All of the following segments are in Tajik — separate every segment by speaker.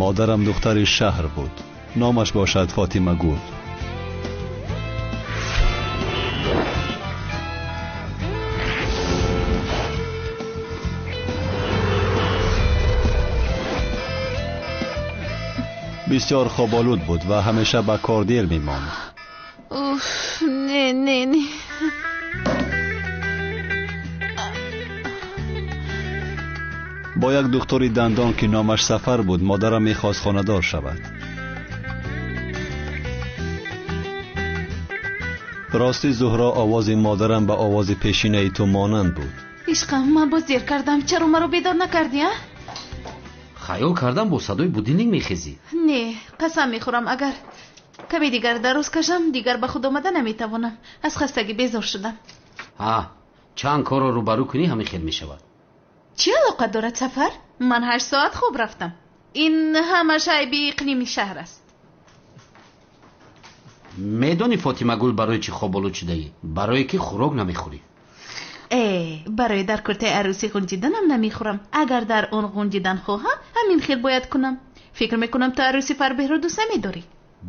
Speaker 1: Модарам духтари шаҳр буд. Номаш бошад Фотимагул. Бисёр хоболуд буд ва ҳамеша ба кор дер мемонд.
Speaker 2: Уф, не, не, не.
Speaker 1: Бо як духтури дандон ки номаш Сафар буд, модарам мехост хонадор шавад. Рости Зуҳро, овози модарам ба овози пешинаи ту монанд буд.
Speaker 2: Ишқам, ман боз дер кардам. Чаро маро бедор накардӣ, а?
Speaker 3: Хаёл кардам бо садои будильник мехезӣ.
Speaker 2: Не, қасам мехӯрам, агар каме дигар дароз кашам, дигар ба худ омада наметавонам. Аз хастагӣ безор шудам.
Speaker 3: Ҳа, чанд корро рӯбарӯ кунӣ, ҳамин хел мешавад.
Speaker 2: Чӣ алоқа дорад, Сафар? Ман 8 соат хоб рафтам. Ин ҳамаш айби иқлими шаҳр аст.
Speaker 3: Медонӣ, Фотимагул, барои чӣ хоболуд шудаӣ? Барое ки хӯрок намехӯрӣ.
Speaker 2: Э, барои дар куртаи арӯсӣ ғунҷиданам намехӯрам. Агар дар он ғунҷидан хоҳам, ҳамин хел бояд кунам. Фикр мекунам, ту арӯси фарбеҳро дӯст намедорӣ.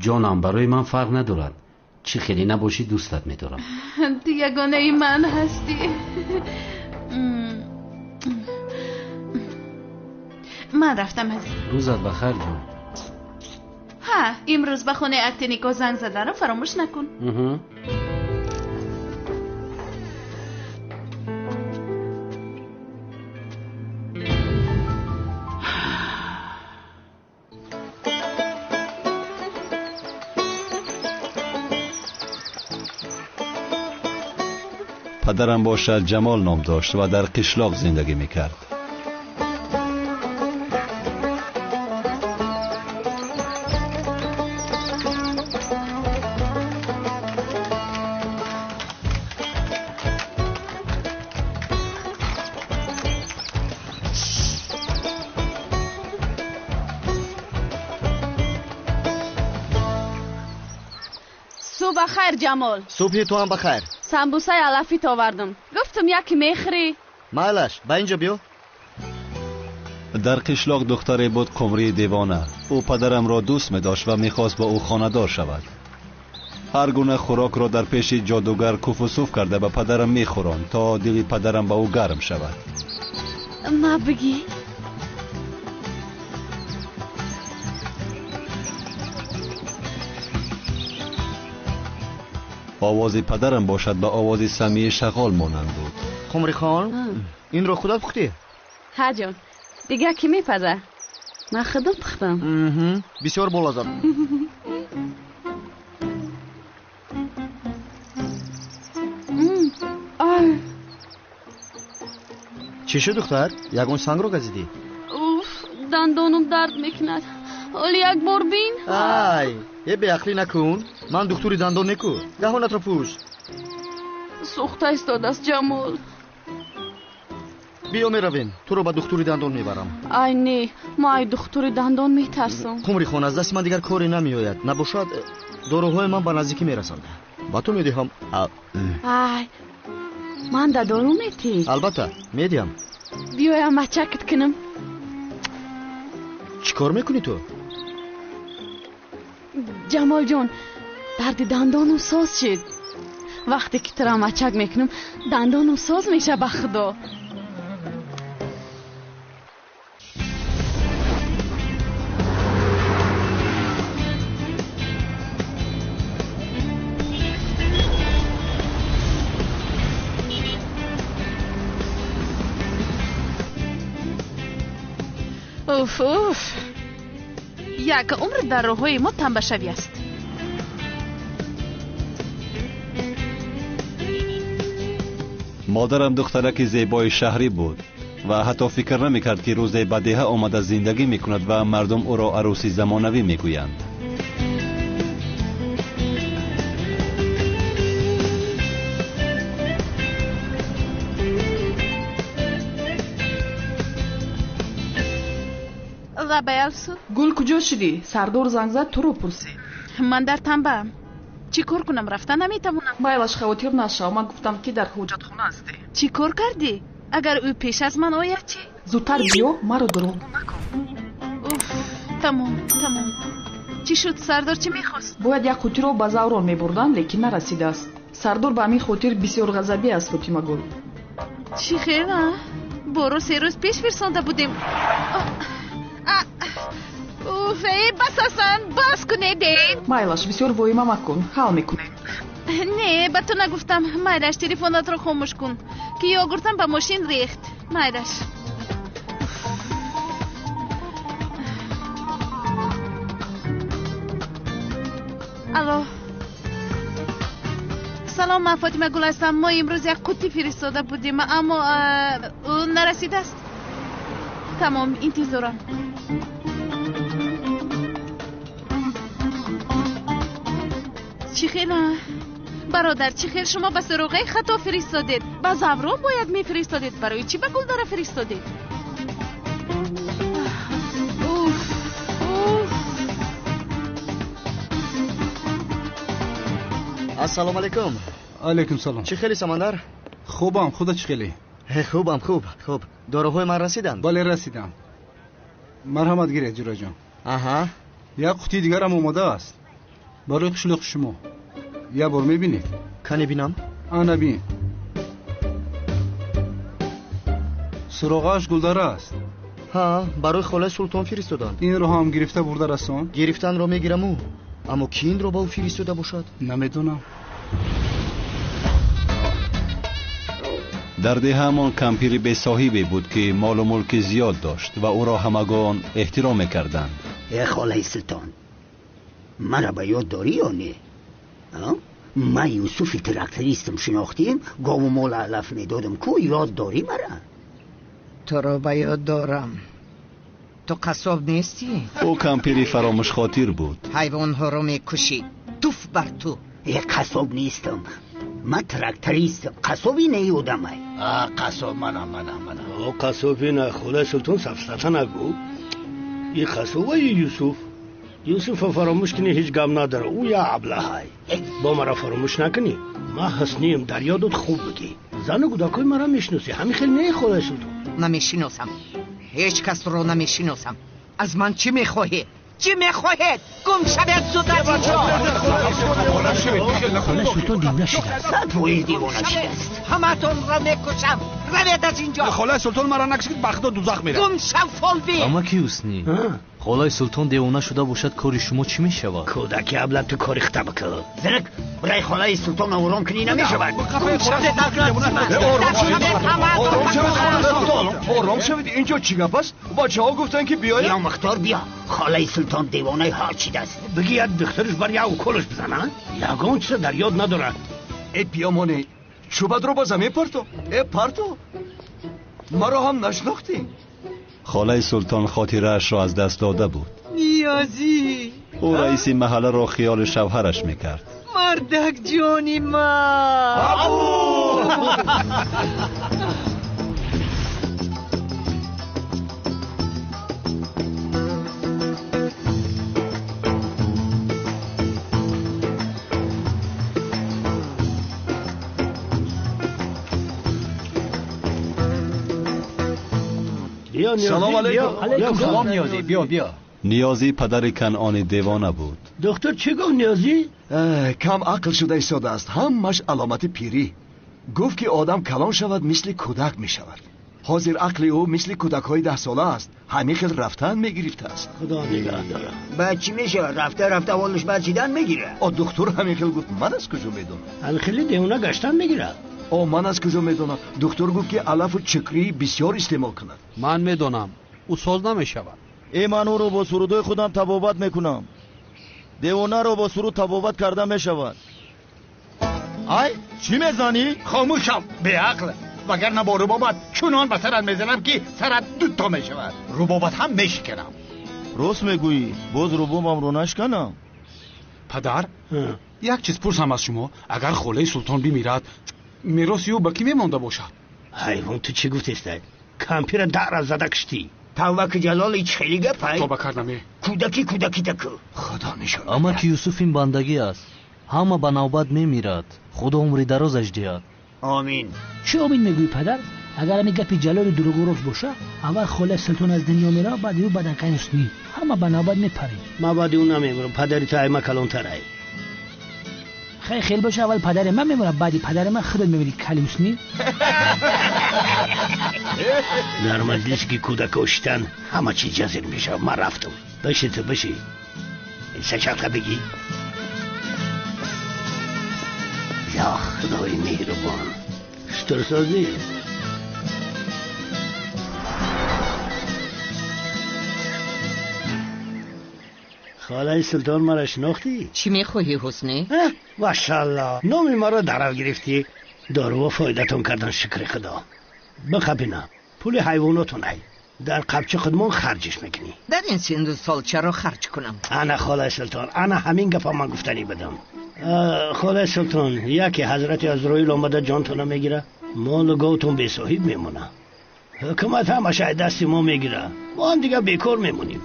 Speaker 3: Ҷонам, барои ман фарқ надорад. Чӣ хеле набошӣ, дӯстат медорам.
Speaker 2: Ту ягонаи ман ҳастӣ. Ман рафтам, азиз.
Speaker 3: Рӯзат ба хайр, ҷон.
Speaker 2: Ҳа, имрӯз ба хонаи акти никоҳ занг заданро фаромӯш накун.
Speaker 1: Падарам бошад Ҷамол ном дошт ва дар қишлоқ зиндагӣ мекард.
Speaker 4: Субҳ ба хайр, Ҷамол.
Speaker 5: Субҳи ту ҳам ба хайр.
Speaker 4: Самбусаи алафит овардам, гуфтам, яке мехӯрӣ.
Speaker 5: Майлаш, ба инҷо биё.
Speaker 1: Дар қишлоқ духтаре буд, Қумрии девона. Ӯ падарамро дӯст медошт ва мехост бо ӯ хонадор шавад. Ҳар гуна хӯрокро дар пеши ҷодугар куфу суф карда ба падарам мехӯронд, то дили падарам ба ӯ гарм шавад.
Speaker 4: Ма, бигӣ.
Speaker 1: Овози падарам бошад ба овози самии шағол монанд буд.
Speaker 5: Қумрихон, инро худат пухтӣ?
Speaker 4: Ҳа, ҷон, дигар кӣ мепаза? Ман худам пухтам.
Speaker 5: Бисёр болаззат.
Speaker 4: Ай!
Speaker 5: Чӣ шуд, духтар? Ягон сангро газидӣ?
Speaker 4: Уф, дандонам дард мекунад. Ҳоли як бор бин.
Speaker 5: Ай, е, беақлӣ накун. Ман духтури дандон неку. Даҳонатро пӯш.
Speaker 4: Сӯхта истодааст, Ҷамол.
Speaker 5: Биё, меравем, туро ба духтури дандон мебарам.
Speaker 4: Ай, не, ман ай духтури дандон метарсам.
Speaker 5: Қумрихон, аз дасти ман дигар коре намеояд. Набошад, доруҳои ман ба наздикӣ мерасанд, ба ту медиҳам.
Speaker 4: Ай, ман да дору метӣ?
Speaker 5: Албатта, медиҳам.
Speaker 4: Биёям, мачакат кунам.
Speaker 5: Чӣ кор мекунӣ ту?
Speaker 4: Ҷамолҷон, дарди дандонам соз шид. Вақте ки тура мачак мекунам, дандонам соз меша, ба худо.
Speaker 2: Уф, уф, як умр дар роҳҳои мо тамбашавӣ аст.
Speaker 1: Модарам духтараки зебои шаҳрӣ буд ва ҳатто фикр намекард, ки рӯзе ба деҳа омада зиндагӣ мекунад ва мардум ӯро арӯси замонавӣ мегӯянд.
Speaker 2: Лабай, Алсу.
Speaker 6: Гул, куҷо шудӣ? Сардор занг зад, туро пурсид.
Speaker 2: Ман дар тамбаам. Чӣ кор кунам, рафта наметавонам.
Speaker 6: Майлаш, хавотир нашав. Ман гуфтам, ки дар ҳоҷатхона ҳастӣ.
Speaker 2: Чӣ кор кардӣ? Агар ӯ пеш аз ман ояд, чӣ?
Speaker 6: Зудтар биё, маро дурӯғгӯ накун.
Speaker 2: Уф, Тамом, тамом. Чӣ шуд, сардор чӣ мехост?
Speaker 6: Бояд як қутиро ба Заврон мебурданд, лекин нарасидааст. Сардор ба ҳамин хотир бисёр ғазабӣ аст, Фотимагул.
Speaker 2: Чӣ хел, а? Боро 3 рӯз пеш фирсонда будем. Уф, эй, бас асан, бас кунед, эй.
Speaker 6: Майлаш, бисёр воима макун, ҳал мекунем.
Speaker 2: Не, ба ту нагуфтам. Майлаш, телефонатро хомӯш кун, ки йогуртам ба мошин рехт. Майлаш. Алло. Салом, ман Фотимагул ҳастам. Мо имрӯз як қутӣ фиристода будем, аммо ӯ нарасидааст. Тамом, интизорам. Чӣ хел, бародар, чӣ хел шумо ба суроғаи хато фиристодед? Ба Заврон бояд мефиристодед. Барои чӣ ба Гулдара фиристодед? Уф, уф.
Speaker 5: Ассалому алайкум.
Speaker 7: Алайкум салом.
Speaker 5: Чӣ хели, Самандар?
Speaker 7: Хубам, худо чӣ хели?
Speaker 5: Хубам, хуб, хуб. Доруҳои ман расиданд?
Speaker 7: Бале, расиданд. Марҳамат гиред, ҷураҷон.
Speaker 5: Аҳа.
Speaker 7: Як қутии дигарам омода аст барои қишлоқи шумо. Як бор мебинед?
Speaker 5: Кане бинам?
Speaker 7: Ана бин. Суроғааш Гулдара аст.
Speaker 5: Ҳа, барои холаи Султон фиристоданд.
Speaker 7: Инро ҳам гирифта бурда расон?
Speaker 5: Гирифтанро мегираму, аммо ки инро ба ӯ фиристода бошад?
Speaker 7: Намедонам.
Speaker 1: Дар деҳаамон кампири бесоҳибе буд, ки молу мулки зиёд дошт ва ӯро ҳамагон эҳтиром мекарданд.
Speaker 8: Э холаи Султон, мара ба ёд дорӣ ё не? Ман Юсуфи трактористам, шинохтим? Гову мол алаф медодам ку, ёд дорӣ мара?
Speaker 9: Туро ба ёд дорам. Ту қассоб нестӣ?
Speaker 1: Ӯ кампири фаромӯшхотир буд.
Speaker 9: Ҳайвонҳоро мекушӣ. Туф бар ту.
Speaker 8: Э қассоб нестам, ман трактористам. Қассоби не одамай.
Speaker 10: Қассоб манам, манам, манам. О, қассоби на, холаи Султон сафсата нагӯ. И қассобаи Юсуф. Юсуфа фаромӯш кунӣ, ҳеҷ гап надора. Ӯ як аблаҳай. Бо мара фаромӯш накунӣ. Ман ҳуснием, дар ёдат хуб бигӣ. Зану кӯдакҳои мара мешиносӣ. Ҳамин хел не, холаи Султон?
Speaker 9: Намешиносам. Ҳеҷ касро намешиносам. Аз ман чӣ мехоҳед? Чӣ мехоҳед? Гум шавед зуд аз инҷо!
Speaker 10: Холаи Султон девона шудааст.
Speaker 8: 100% девона шудааст.
Speaker 9: Ҳамаатонро мекушам. Равед аз инҷо!
Speaker 7: Холаи Султон мара накушед, ба худо дузах меравад.
Speaker 9: Гум шав, фолби!
Speaker 11: Амаки Ҳуснӣ, холаи Султон девона шуда бошад, кори шумо чӣ мешавад?
Speaker 10: Кӯдаки абла, ту кори хата бикун.
Speaker 8: Зинак, барои холаи Султон ором кунӣ намешавад.
Speaker 12: Ором шавед, инҷо чӣ гап аст? Бачаҳо гуфтанд ки биёед.
Speaker 8: Биё Мухтор, биё. Холаи Султон девонаи ҳол шидааст.
Speaker 10: Бигӣ як духтараш бар як уколаш бизанад, ягон чиза дар ёд надорад.
Speaker 12: Э биёмоне, чӯбатро ба замин парто. Э парто, маро ҳам нашинохтӣ.
Speaker 1: Холаи Султон хотираашро аз даст дода буд.
Speaker 9: Ниёзӣ,
Speaker 1: ӯ раиси маҳалларо хиёли шавҳараш мекард.
Speaker 9: Мардак ҷони ман.
Speaker 12: Салом алейкум.
Speaker 7: Салом Ниёзӣ, биё, биё.
Speaker 1: Ниёзӣ падари Канъони девона буд.
Speaker 10: Доктор чӣ гуфт, Ниёзӣ?
Speaker 12: Кам ақл шуда истодааст. Ҳамаш аломати пирӣ. Гуфт ки одам калон шавад, мисли кӯдак мешавад. Ҳозир ақли ӯ мисли кӯдакҳои 10 сола аст. Ҳамин хел рафтан мегирифтааст.
Speaker 10: Худо нигаҳ дорад.
Speaker 8: Баъд чӣ мешавад? Рафта рафта ҳолаш бад шидан мегирад.
Speaker 12: О, духтур ҳамин хел гуфт. Ман аз куҷо медонам?
Speaker 10: Ҳамин хели девона гаштан мегирад.
Speaker 12: О, ман аз куҷо медонам? Духтур гуфт ки алафу чикрӣ бисёр истеъмол кунад.
Speaker 7: Ман медонам, ӯ соз намешавад.
Speaker 13: Э, ман ӯро бо сурудҳои худам табобат мекунам. Девонаро бо суруд табобат карда мешавад. Ай, чӣ мезанӣ?
Speaker 10: Хомӯшам, беақл. Вагарна бо рубобат чунон ба сарат мезанам, ки сарат дуто мешавад. Рубобат ҳам мешиканам.
Speaker 13: Рост мегӯӣ, боз рубобамро нашканам.
Speaker 7: Падар, як чиз пурсам аз шумо. Агар холаи Султон бимирад, мероси ӯ ба кӣ мемонда бошад?
Speaker 10: Ҳайвон, ту чӣ гуфтестай? Кампира дара зада киштӣ.
Speaker 8: Тавба ки Ҷалол, ич хеле гапай.
Speaker 7: Тоба кардаме.
Speaker 8: Кӯдаки кӯдакита ку.
Speaker 12: Худо нишон.
Speaker 11: Амаки Юсуф, ин бандагӣ аст. Ҳама ба навбат мемирад. Худо умри дарозаш диҳад.
Speaker 8: Омин.
Speaker 14: Чӣ омин мегӯӣ, падар? Агар ҳамин гапи Ҷалоли дурӯғу рост боша, аввал холаи Султон аз дунё мерава, баъди ӯ баъдан кай Ҳуснӣ. Ҳама ба навбат мепарем.
Speaker 10: Ман баъди ӯ намемирам, падари ту айма калонтарай.
Speaker 14: Хай хел боша, аввал падари ман мемирад, баъди падари ман худат мемирӣ, кали Ҳуснӣ.
Speaker 10: Дар маҷлисе ки кӯдакҳо шитанд, ҳама чиз ҷазир мешавад. Ман рафтам. Биши ту, биши. Сачалка бигӣ. Я худои меҳрубон. Штурсозӣ. Холаи Султон маро шинохтӣ?
Speaker 9: Чӣ мехоҳӣ, Ҳуснӣ?
Speaker 10: Машаалло, номи маро дарав гирифтӣ. Доруҳо фоидатон кардан, шукри худо. Бихапина, пули ҳайвонотон ай. Дар қапчи худмон харҷиш мекунӣ.
Speaker 9: Дар ин синду сол чаро харҷ кунам?
Speaker 10: Ана холаи Султон, ана ҳамин гапа ман гуфтанӣ будам. Холаи Султон, яке ҳазрати Азроил омада ҷонтона мегира, молу говтон бесоҳиб мемона. Ҳукумат ҳамаша ай дасти мо мегира. Мо ҳам дигар бекор мемонем.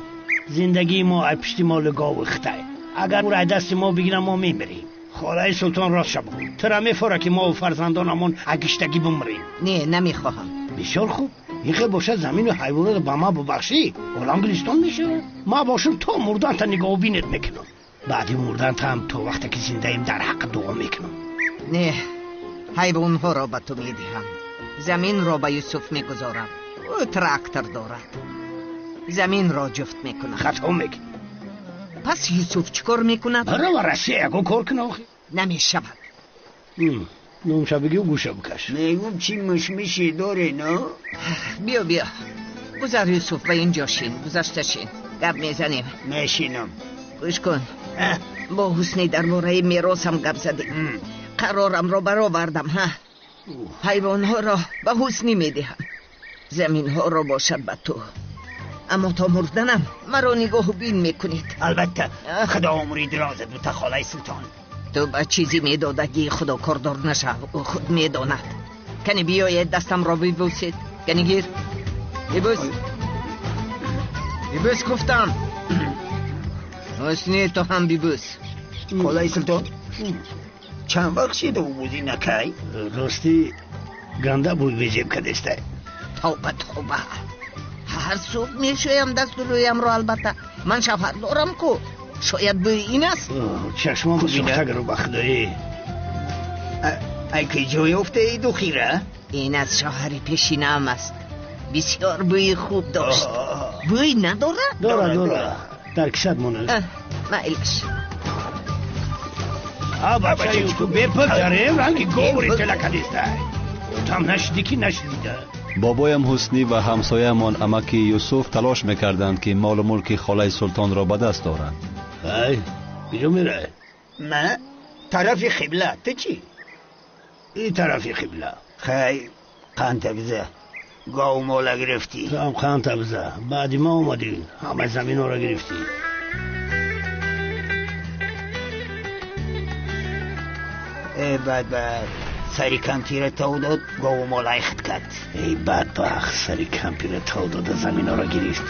Speaker 10: Зиндагии мо ай пишти молу гову хитай. Агар ӯро ай дасти мо бигирам, мо мемирем. Холаи Султон, рост шабо. Тура мефора ки мо фарзандонамон агиштагӣ бимирем.
Speaker 9: Не, намехоҳам.
Speaker 10: Бисёр хуб. Ин хел бошад, замину ҳайвонотро ба ман бубахшӣ, олам гулистон мешавад. Ман бошам то мурданта нигоҳубинет мекунам. Баъди мурдантам то вақте ки зиндаем дар ҳаққи дуо мекунам.
Speaker 9: Не, ҳайвонҳоро ба ту медиҳам. Заминро ба Юсуф мегузорам. Ӯ трактор дорад. Заминро ҷуфт мекунад.
Speaker 10: Хато мекунӣ.
Speaker 9: Пас Юсуф чӣ кор мекунад?
Speaker 10: Барова Россия ягон кор куна охи.
Speaker 9: Намешавад.
Speaker 10: Номша бигӯ, гӯша бикаш.
Speaker 8: Мегӯм чӣ мушмише доре, но?
Speaker 9: Биё, биё. Гузар, Юсуф, ба инҷо шин, гузашта шин. Гап мезанем.
Speaker 8: Мешинам.
Speaker 9: Гӯш кун. Бо Ҳуснӣ дар бораи меросам гап задем. Қарорамро баровардам, ҳа? Ҳайвонҳоро ба Ҳуснӣ медиҳам. Заминҳоро бошад ба ту. Аммо то мурданам маро нигоҳубин мекунед.
Speaker 8: Албатта, худо умри дарозат бута, холаи Султон.
Speaker 9: Ту ба чизе медодагии худо кордор нашав, ӯ худ медонад. Кани биёед дастамро бибӯсед. Кани гир. Бибӯс. Бибӯс гуфтам. Ҳуснӣ, ту ҳам бибӯс.
Speaker 8: Холаи Султон, чанд вақт шида ӯ накай?
Speaker 10: Ростӣ ганда бӯй безеб кадестай.
Speaker 9: Тавба, тавба. Ҳар субҳ мешӯям дасту рӯямро, албатта. Ман шавҳар дорам ку. Шояд бӯи ин аст?
Speaker 10: Чашмам сӯхта гару ба худоӣ.
Speaker 8: Ай ки ҷой ёфтаи духира?
Speaker 9: Ин аз шавҳари пешинаам аст. Бисёр бӯи хуб дошт. Бӯй надорад?
Speaker 10: Дора, дора. Дар кисат монад.
Speaker 9: Майлаш.
Speaker 10: А бача Юсуф, бепул дарем ранги говри телакадистай. Там нашиди ки нашидида.
Speaker 1: Бобоям Ҳуснӣ ва ҳамсояамон амаки Юсуф талош мекарданд, ки молу мулки холаи Султонро ба даст оранд.
Speaker 10: Ай, куҷо мерай?
Speaker 8: Ман тарафи қибла. Ту чӣ?
Speaker 10: И тарафи қибла.
Speaker 8: Хай, қанта биза. Гову мола гирифтӣ.
Speaker 10: Ту ҳам қанта биза. Баъди ма омадӣ, ҳамаи заминҳоро гирифтӣ.
Speaker 8: Э, бадбахт, сари кампира тов дод, гову молай хит кард.
Speaker 10: Эй, бадбахт, сари кампира тов дода заминҳоро гирифт.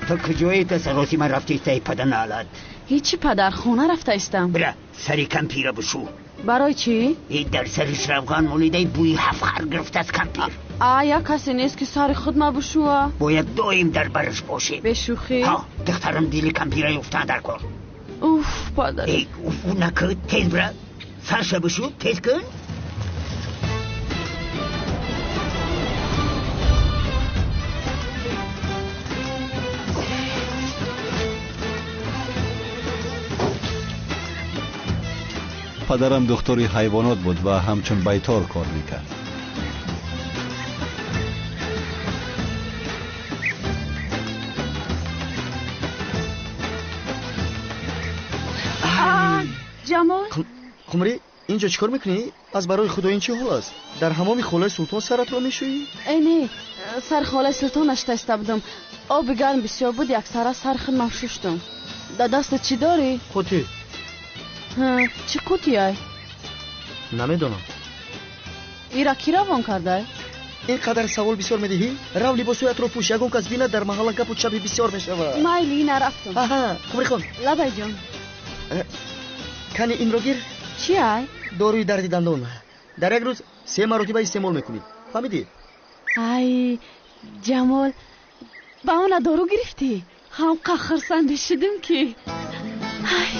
Speaker 8: Ту куҷое тасароси ман рафтаистай, пада налад?
Speaker 4: Ҳечи падар, хона рафтаистам.
Speaker 8: Бира, сари кампира бишу.
Speaker 4: Барои чӣ?
Speaker 8: Э, дар сариш равған молидаи бӯи ҳафтхар гирифтааст кампир.
Speaker 4: А, як касе нест ки сари худ мабушӯа.
Speaker 8: Бояд доим дар бараш бошем.
Speaker 4: Бешӯхӣ?
Speaker 8: Ҳа, духтарам дили кампира ёфтан дар кор.
Speaker 4: Уф, падар.
Speaker 8: Эй, уф накун, тез бира. Сарша бишу, тез кун.
Speaker 1: Падарам духтури ҳайвонот буд ва ҳамчун байтор кор мекард.
Speaker 4: Ҷамол?
Speaker 5: Қумрӣ, инҷо чӣ кор мекунӣ? Аз барои худо ин чӣ ҳол аст? Дар ҳамоми холаи Султон саратро мешӯӣ?
Speaker 4: Э, не, сари холаи Султон наштаиста будам. Оби гарм бисёр буд, яксара сари худмам шуштум. Дар дастат чӣ дорӣ?
Speaker 5: Қутӣ.
Speaker 4: Чӣ қутиай?
Speaker 5: Намедонам.
Speaker 4: Ира кӣ равон кардай?
Speaker 5: Ин қадар савол бисёр медиҳӣ? Рав либосҳоятро пӯш, ягон кас бинад дар маҳалла гапу чапи бисёр мешавад.
Speaker 4: Майли, ина рафтум.
Speaker 5: Аҳа, Қумрихон.
Speaker 4: Лабайҷон.
Speaker 5: Кани инро гир.
Speaker 4: Чи ай?
Speaker 5: Доруи дарди дандон. Дар як рӯз 3 маротиба истеъмол мекунӣ. Фаҳмидӣ?
Speaker 4: Ай, Ҷамол, ба она дору гирифтӣ? Ҳамқа хурсанди шудим ки. Ай.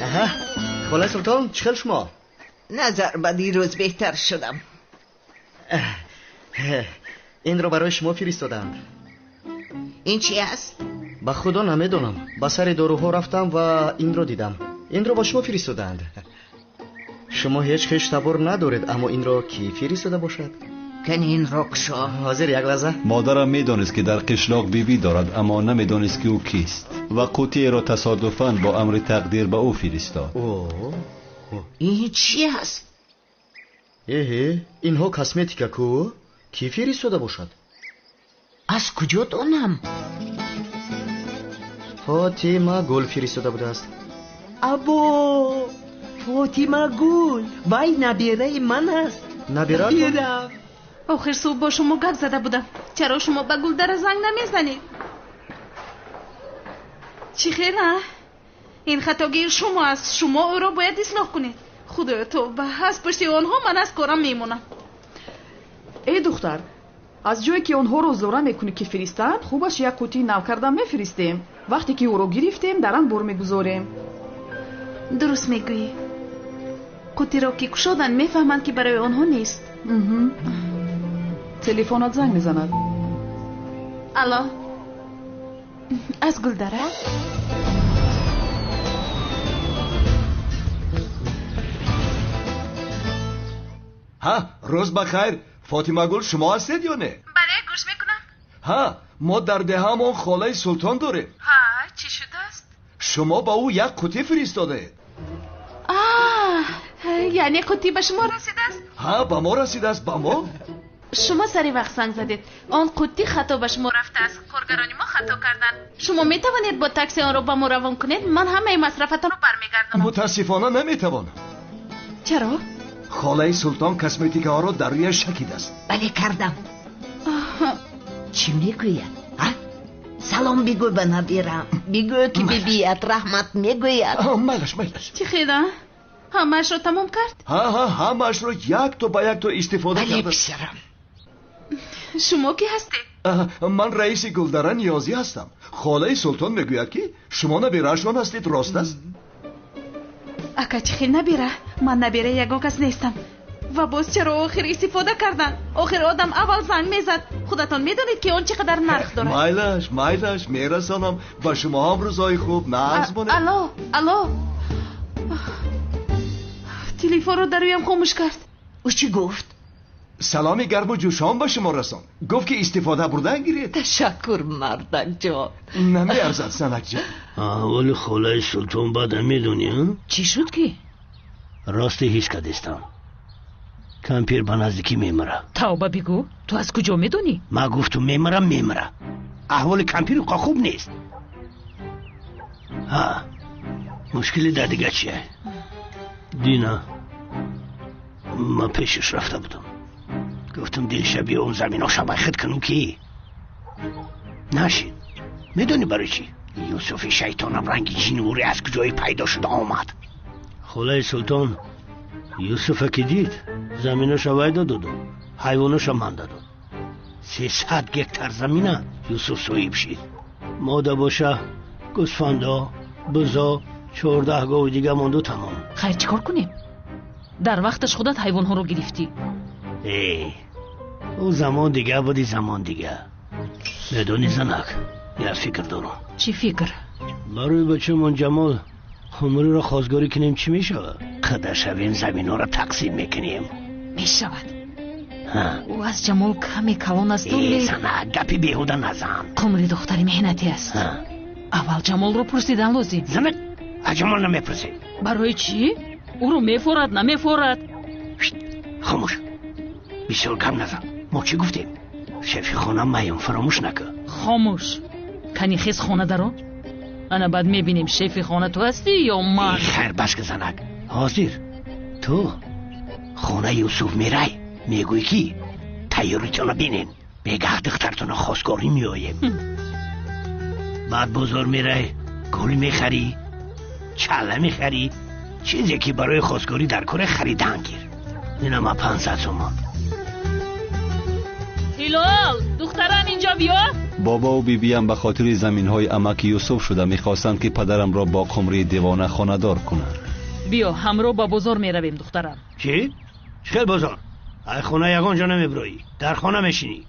Speaker 5: Аҳа, холаи Султон, чӣ хел шумо?
Speaker 9: Назар ба дирӯз беҳтар шудам.
Speaker 5: Инро барои шумо фиристоданд.
Speaker 9: Ин чи аст?
Speaker 5: Ба худо намедонам. Ба сари доруҳо рафтам ва инро дидам. Инро ба шумо фиристодаанд. Шумо ҳеҷ хештабор надоред, аммо инро кӣ фиристода бошад?
Speaker 9: Кани инро кушо.
Speaker 5: Ҳозир, як лаҳза.
Speaker 1: Модарам медонист, ки дар қишлоқ бибӣ дорад, аммо намедонист, ки ӯ кист, ва қутиеро тасодуфан бо амри тақдир ба ӯ фиристод.
Speaker 9: Ин чи аст?
Speaker 5: Эҳе, инҳо косметика ку? Кӣ фиристода бошад?
Speaker 9: Аз куҷо донам?
Speaker 5: Фотима Гул фиристода будааст.
Speaker 15: Або, Фотима Гул, вай набираи ман аст.
Speaker 5: Набира?
Speaker 15: Набира.
Speaker 2: Охир субҳ бо шумо гап зада будам. Чаро шумо ба Гулдара занг намезанед? Чӣ хел, а? Ин хатогии шумо аст. Шумо ӯро бояд ислоҳ кунед. Худоё, тавба, аз пушти онҳо ман аз корам мемонам.
Speaker 6: Эй духтар, аз ҷое ки онҳоро зора мекунӣ ки фиристанд, хубаш як қутии нав карда мефиристем. Вақте ки ӯро гирифтем, дар анбор мегузорем.
Speaker 2: Дуруст мегӯӣ. Қутиро ки кушоданд, мефаҳманд, ки барои онҳо нест.
Speaker 6: Телефонат занг мезанад.
Speaker 2: Алло, аз Гулдара?
Speaker 12: Ҳа, рӯз ба хайр. Фотимагул шумо ҳастед ё не?
Speaker 2: Бале, гӯш мекунам.
Speaker 12: Ҳа, мо дар деҳаамон холаи Султон дорем.
Speaker 2: Ҳа, чӣ шудааст?
Speaker 12: Шумо ба ӯ як қутӣ фиристодаед.
Speaker 2: Яъне қутӣ ба шумо расидааст?
Speaker 12: Ҳа, ба мо расидааст, ба мо.
Speaker 2: Шумо сари вақт занг задед. Он қутӣ хато ба шумо рафтааст. Коргарони мо хато карданд. Шумо метавонед бо такси онро ба мо равон кунед? Ман ҳамаи масрафатонро бармегардонам.
Speaker 12: Мутаассифона наметавонам.
Speaker 2: Чаро?
Speaker 12: Холаи Султон косметикаҳоро дар рӯяш шакидааст.
Speaker 9: Бале, кардам. Чӣ мегӯяд? Салом бигӯ ба набирам. Бигӯ ки бибият раҳмат мегӯяд.
Speaker 12: Майлаш, майлаш.
Speaker 2: Чӣ хела? Ҳамаашро тамом кард?
Speaker 12: Ҳа, ҳа, ҳамаашро якто ба якто истифода
Speaker 9: кард.
Speaker 12: Бале,
Speaker 9: писарам.
Speaker 2: Шумо кӣ ҳастед?
Speaker 12: Ман раиси Гулдара Ниёзӣ ҳастам. Холаи Султон мегӯяд, ки шумо набираашон ҳастед, рост аст?
Speaker 2: Ака, чӣ хел набира? Ман набираи ягон кас нестам. Ва боз чаро охир истифода карданд? Охир одам аввал занг мезад. Худатон медонед, ки он чӣ қадар нарх дорад.
Speaker 12: Майлаш, майлаш, мерасонам. Ба шумо ҳам рӯзҳои хуб. Нағз монед.
Speaker 2: Алло, алло. Телефонро дар рӯям хомӯш кард.
Speaker 9: Ӯ чӣ гуфт?
Speaker 12: Саломи гарму ҷӯшон ба шумо расон. Гуфт, ки истифода бурдан гиред.
Speaker 9: Ташаккур, мардакҷон.
Speaker 12: Намеарзад, занакҷон.
Speaker 10: Аҳволи холаи Султон бада медонӣ?
Speaker 16: Чӣ шуд ки?
Speaker 10: Росте ҳис кардистам. Кампир ба наздикӣ мемира.
Speaker 16: Тавба бигӯ, ту аз куҷо медонӣ?
Speaker 10: Ман гуфтум мемирам, мемира. Аҳволи кампир қа хуб нест. Ҳа, мушкили дар дига чие? Дина, ман пешаш рафта будам. Гуфтам дилшаби он заминоша байхид кунам ки нашид. Медонӣ барои чӣ? Юсуфи шайтонам ранги ҷинвурӣ аз куҷое пайдо шуда омад. Холаи Султон Юсуфа ки дид, заминоша вай додуду ҳайвоноша ман дадод. 300 гектар замина Юсуф соҳиб шид. Мода боша гӯсфандо, бузо, 14 гови дига монду тамом.
Speaker 16: Хайр, чӣ кор кунем? Дар вақташ худат ҳайвонҳоро гирифтӣ.
Speaker 10: Эй, ӯ замон дига буди, замон дига. Медонӣ занак, як фикр дорам.
Speaker 16: Чӣ фикр?
Speaker 10: Барои бачамон Ҷамол хумриро хостгорӣ кунем, чӣ мешавад? Қада шавем, заминҳоро тақсим мекунем.
Speaker 16: Мешавад. Ӯ аз Ҷамол каме калон аст.
Speaker 10: Э, занак, гапи беҳуда назан.
Speaker 16: Қумри духтари меҳнатӣ аст. Аввал Ҷамолро пурсидан лозим.
Speaker 10: Занак, аз Ҷамол намепурсем.
Speaker 16: Барои чӣ? Ӯро мефорад, намефорад.
Speaker 10: Хомӯш, бисёр гап назан. Мо чӣ гуфтем? Шефи хона маям, фаромӯш накун.
Speaker 16: Хомӯш. Кани хез хона даро. Ана баъд мебинем шефи хона ту ҳастӣ ё ман.
Speaker 10: Хайр, бас ки занак. Ҳозир ту хонаи Юсуф мерай, мегӯӣ ки тайёритонро бинен. Бегаҳ духтартонро хостгорӣ меоем. Баъд бозор мерай, гул мехарӣ, чала мехарӣ, чизе ки барои хостгорӣ дар кора харидан гир. Инама 500 сомон.
Speaker 16: Ҳилол, духтарам инҷо биё.
Speaker 1: Бобову бибиям ба хотири заминҳои амаки Юсуф шуда мехостанд, ки падарамро бо Қумрии девона хонадор кунанд.
Speaker 16: Биё, ҳамроҳ ба бозор меравем, духтарам.
Speaker 10: Чӣ? Чӣ хел бозор? Ай хона ягон ҷо намебироӣ, дар хона мешинӣ.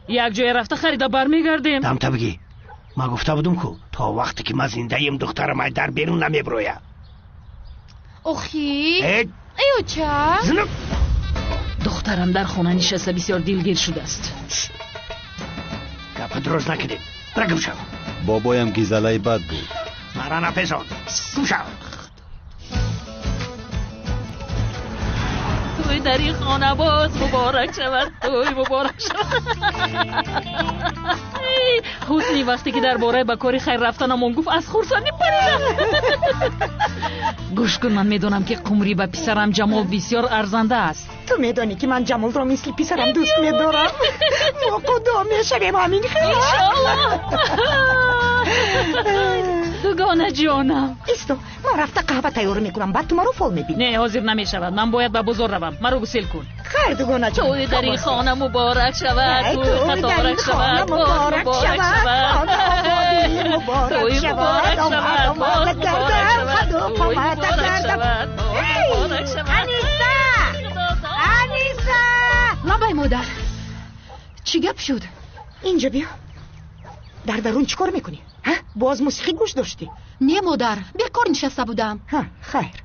Speaker 16: Як ҷое рафта харида бармегардем.
Speaker 10: Дамта бигӣ, ман гуфта будум ку то вақте ки ман зиндаем духтарам ай дар берун намебирояд.
Speaker 17: Охи, эй оча.
Speaker 16: Духтарам дар хона нишаста бисёр дилгир шудааст.
Speaker 10: Гапа дроз накунед, бира гум шав.
Speaker 1: Бобоям гизалаи бад буд.
Speaker 10: Мара напесон, гум шав.
Speaker 16: Тӯй дар ин хона боз муборак шавад, тӯй муборак шавад. Ҳусни вақте ки дар бораи ба кори хайр рафтанамон гуфт, аз хурсандӣ паридам. Гӯш кун, ман медонам, ки Қумрӣ ба писарам Ҷамол бисёр арзанда аст.
Speaker 18: Ту медонӣ, ки ман Ҷамолро мисли писарам дӯст медорам. Мо худо мешавем ҳамин хел.
Speaker 16: Иншоаллоҳ. Дугона ҷонам.
Speaker 18: Исто, ман рафта қаҳва тайёр мекунам, баъд ту маро фол мебинӣ.
Speaker 16: Не, ҳозир намешавад. Ман бояд ба бозор равам. Маро гусел кун.
Speaker 18: Хайр, дугона ҷон.
Speaker 16: Тӯй дар ин хона муборак шавад, тӯй муборак шавад, муборак шавад. Тӯй муборак шавад, боз муборак шавад, тӯй муборак шавад, муборак шавад.
Speaker 18: Аниса! Аниса!
Speaker 6: Лабай модар. Чӣ гап шуд?
Speaker 18: Инҷо биё. Дар дарун чӣ кор мекунӣ? Боз мусиқӣ гӯш доштӣ?
Speaker 6: Не, модар, бекор нишаста будам.
Speaker 18: Хайр.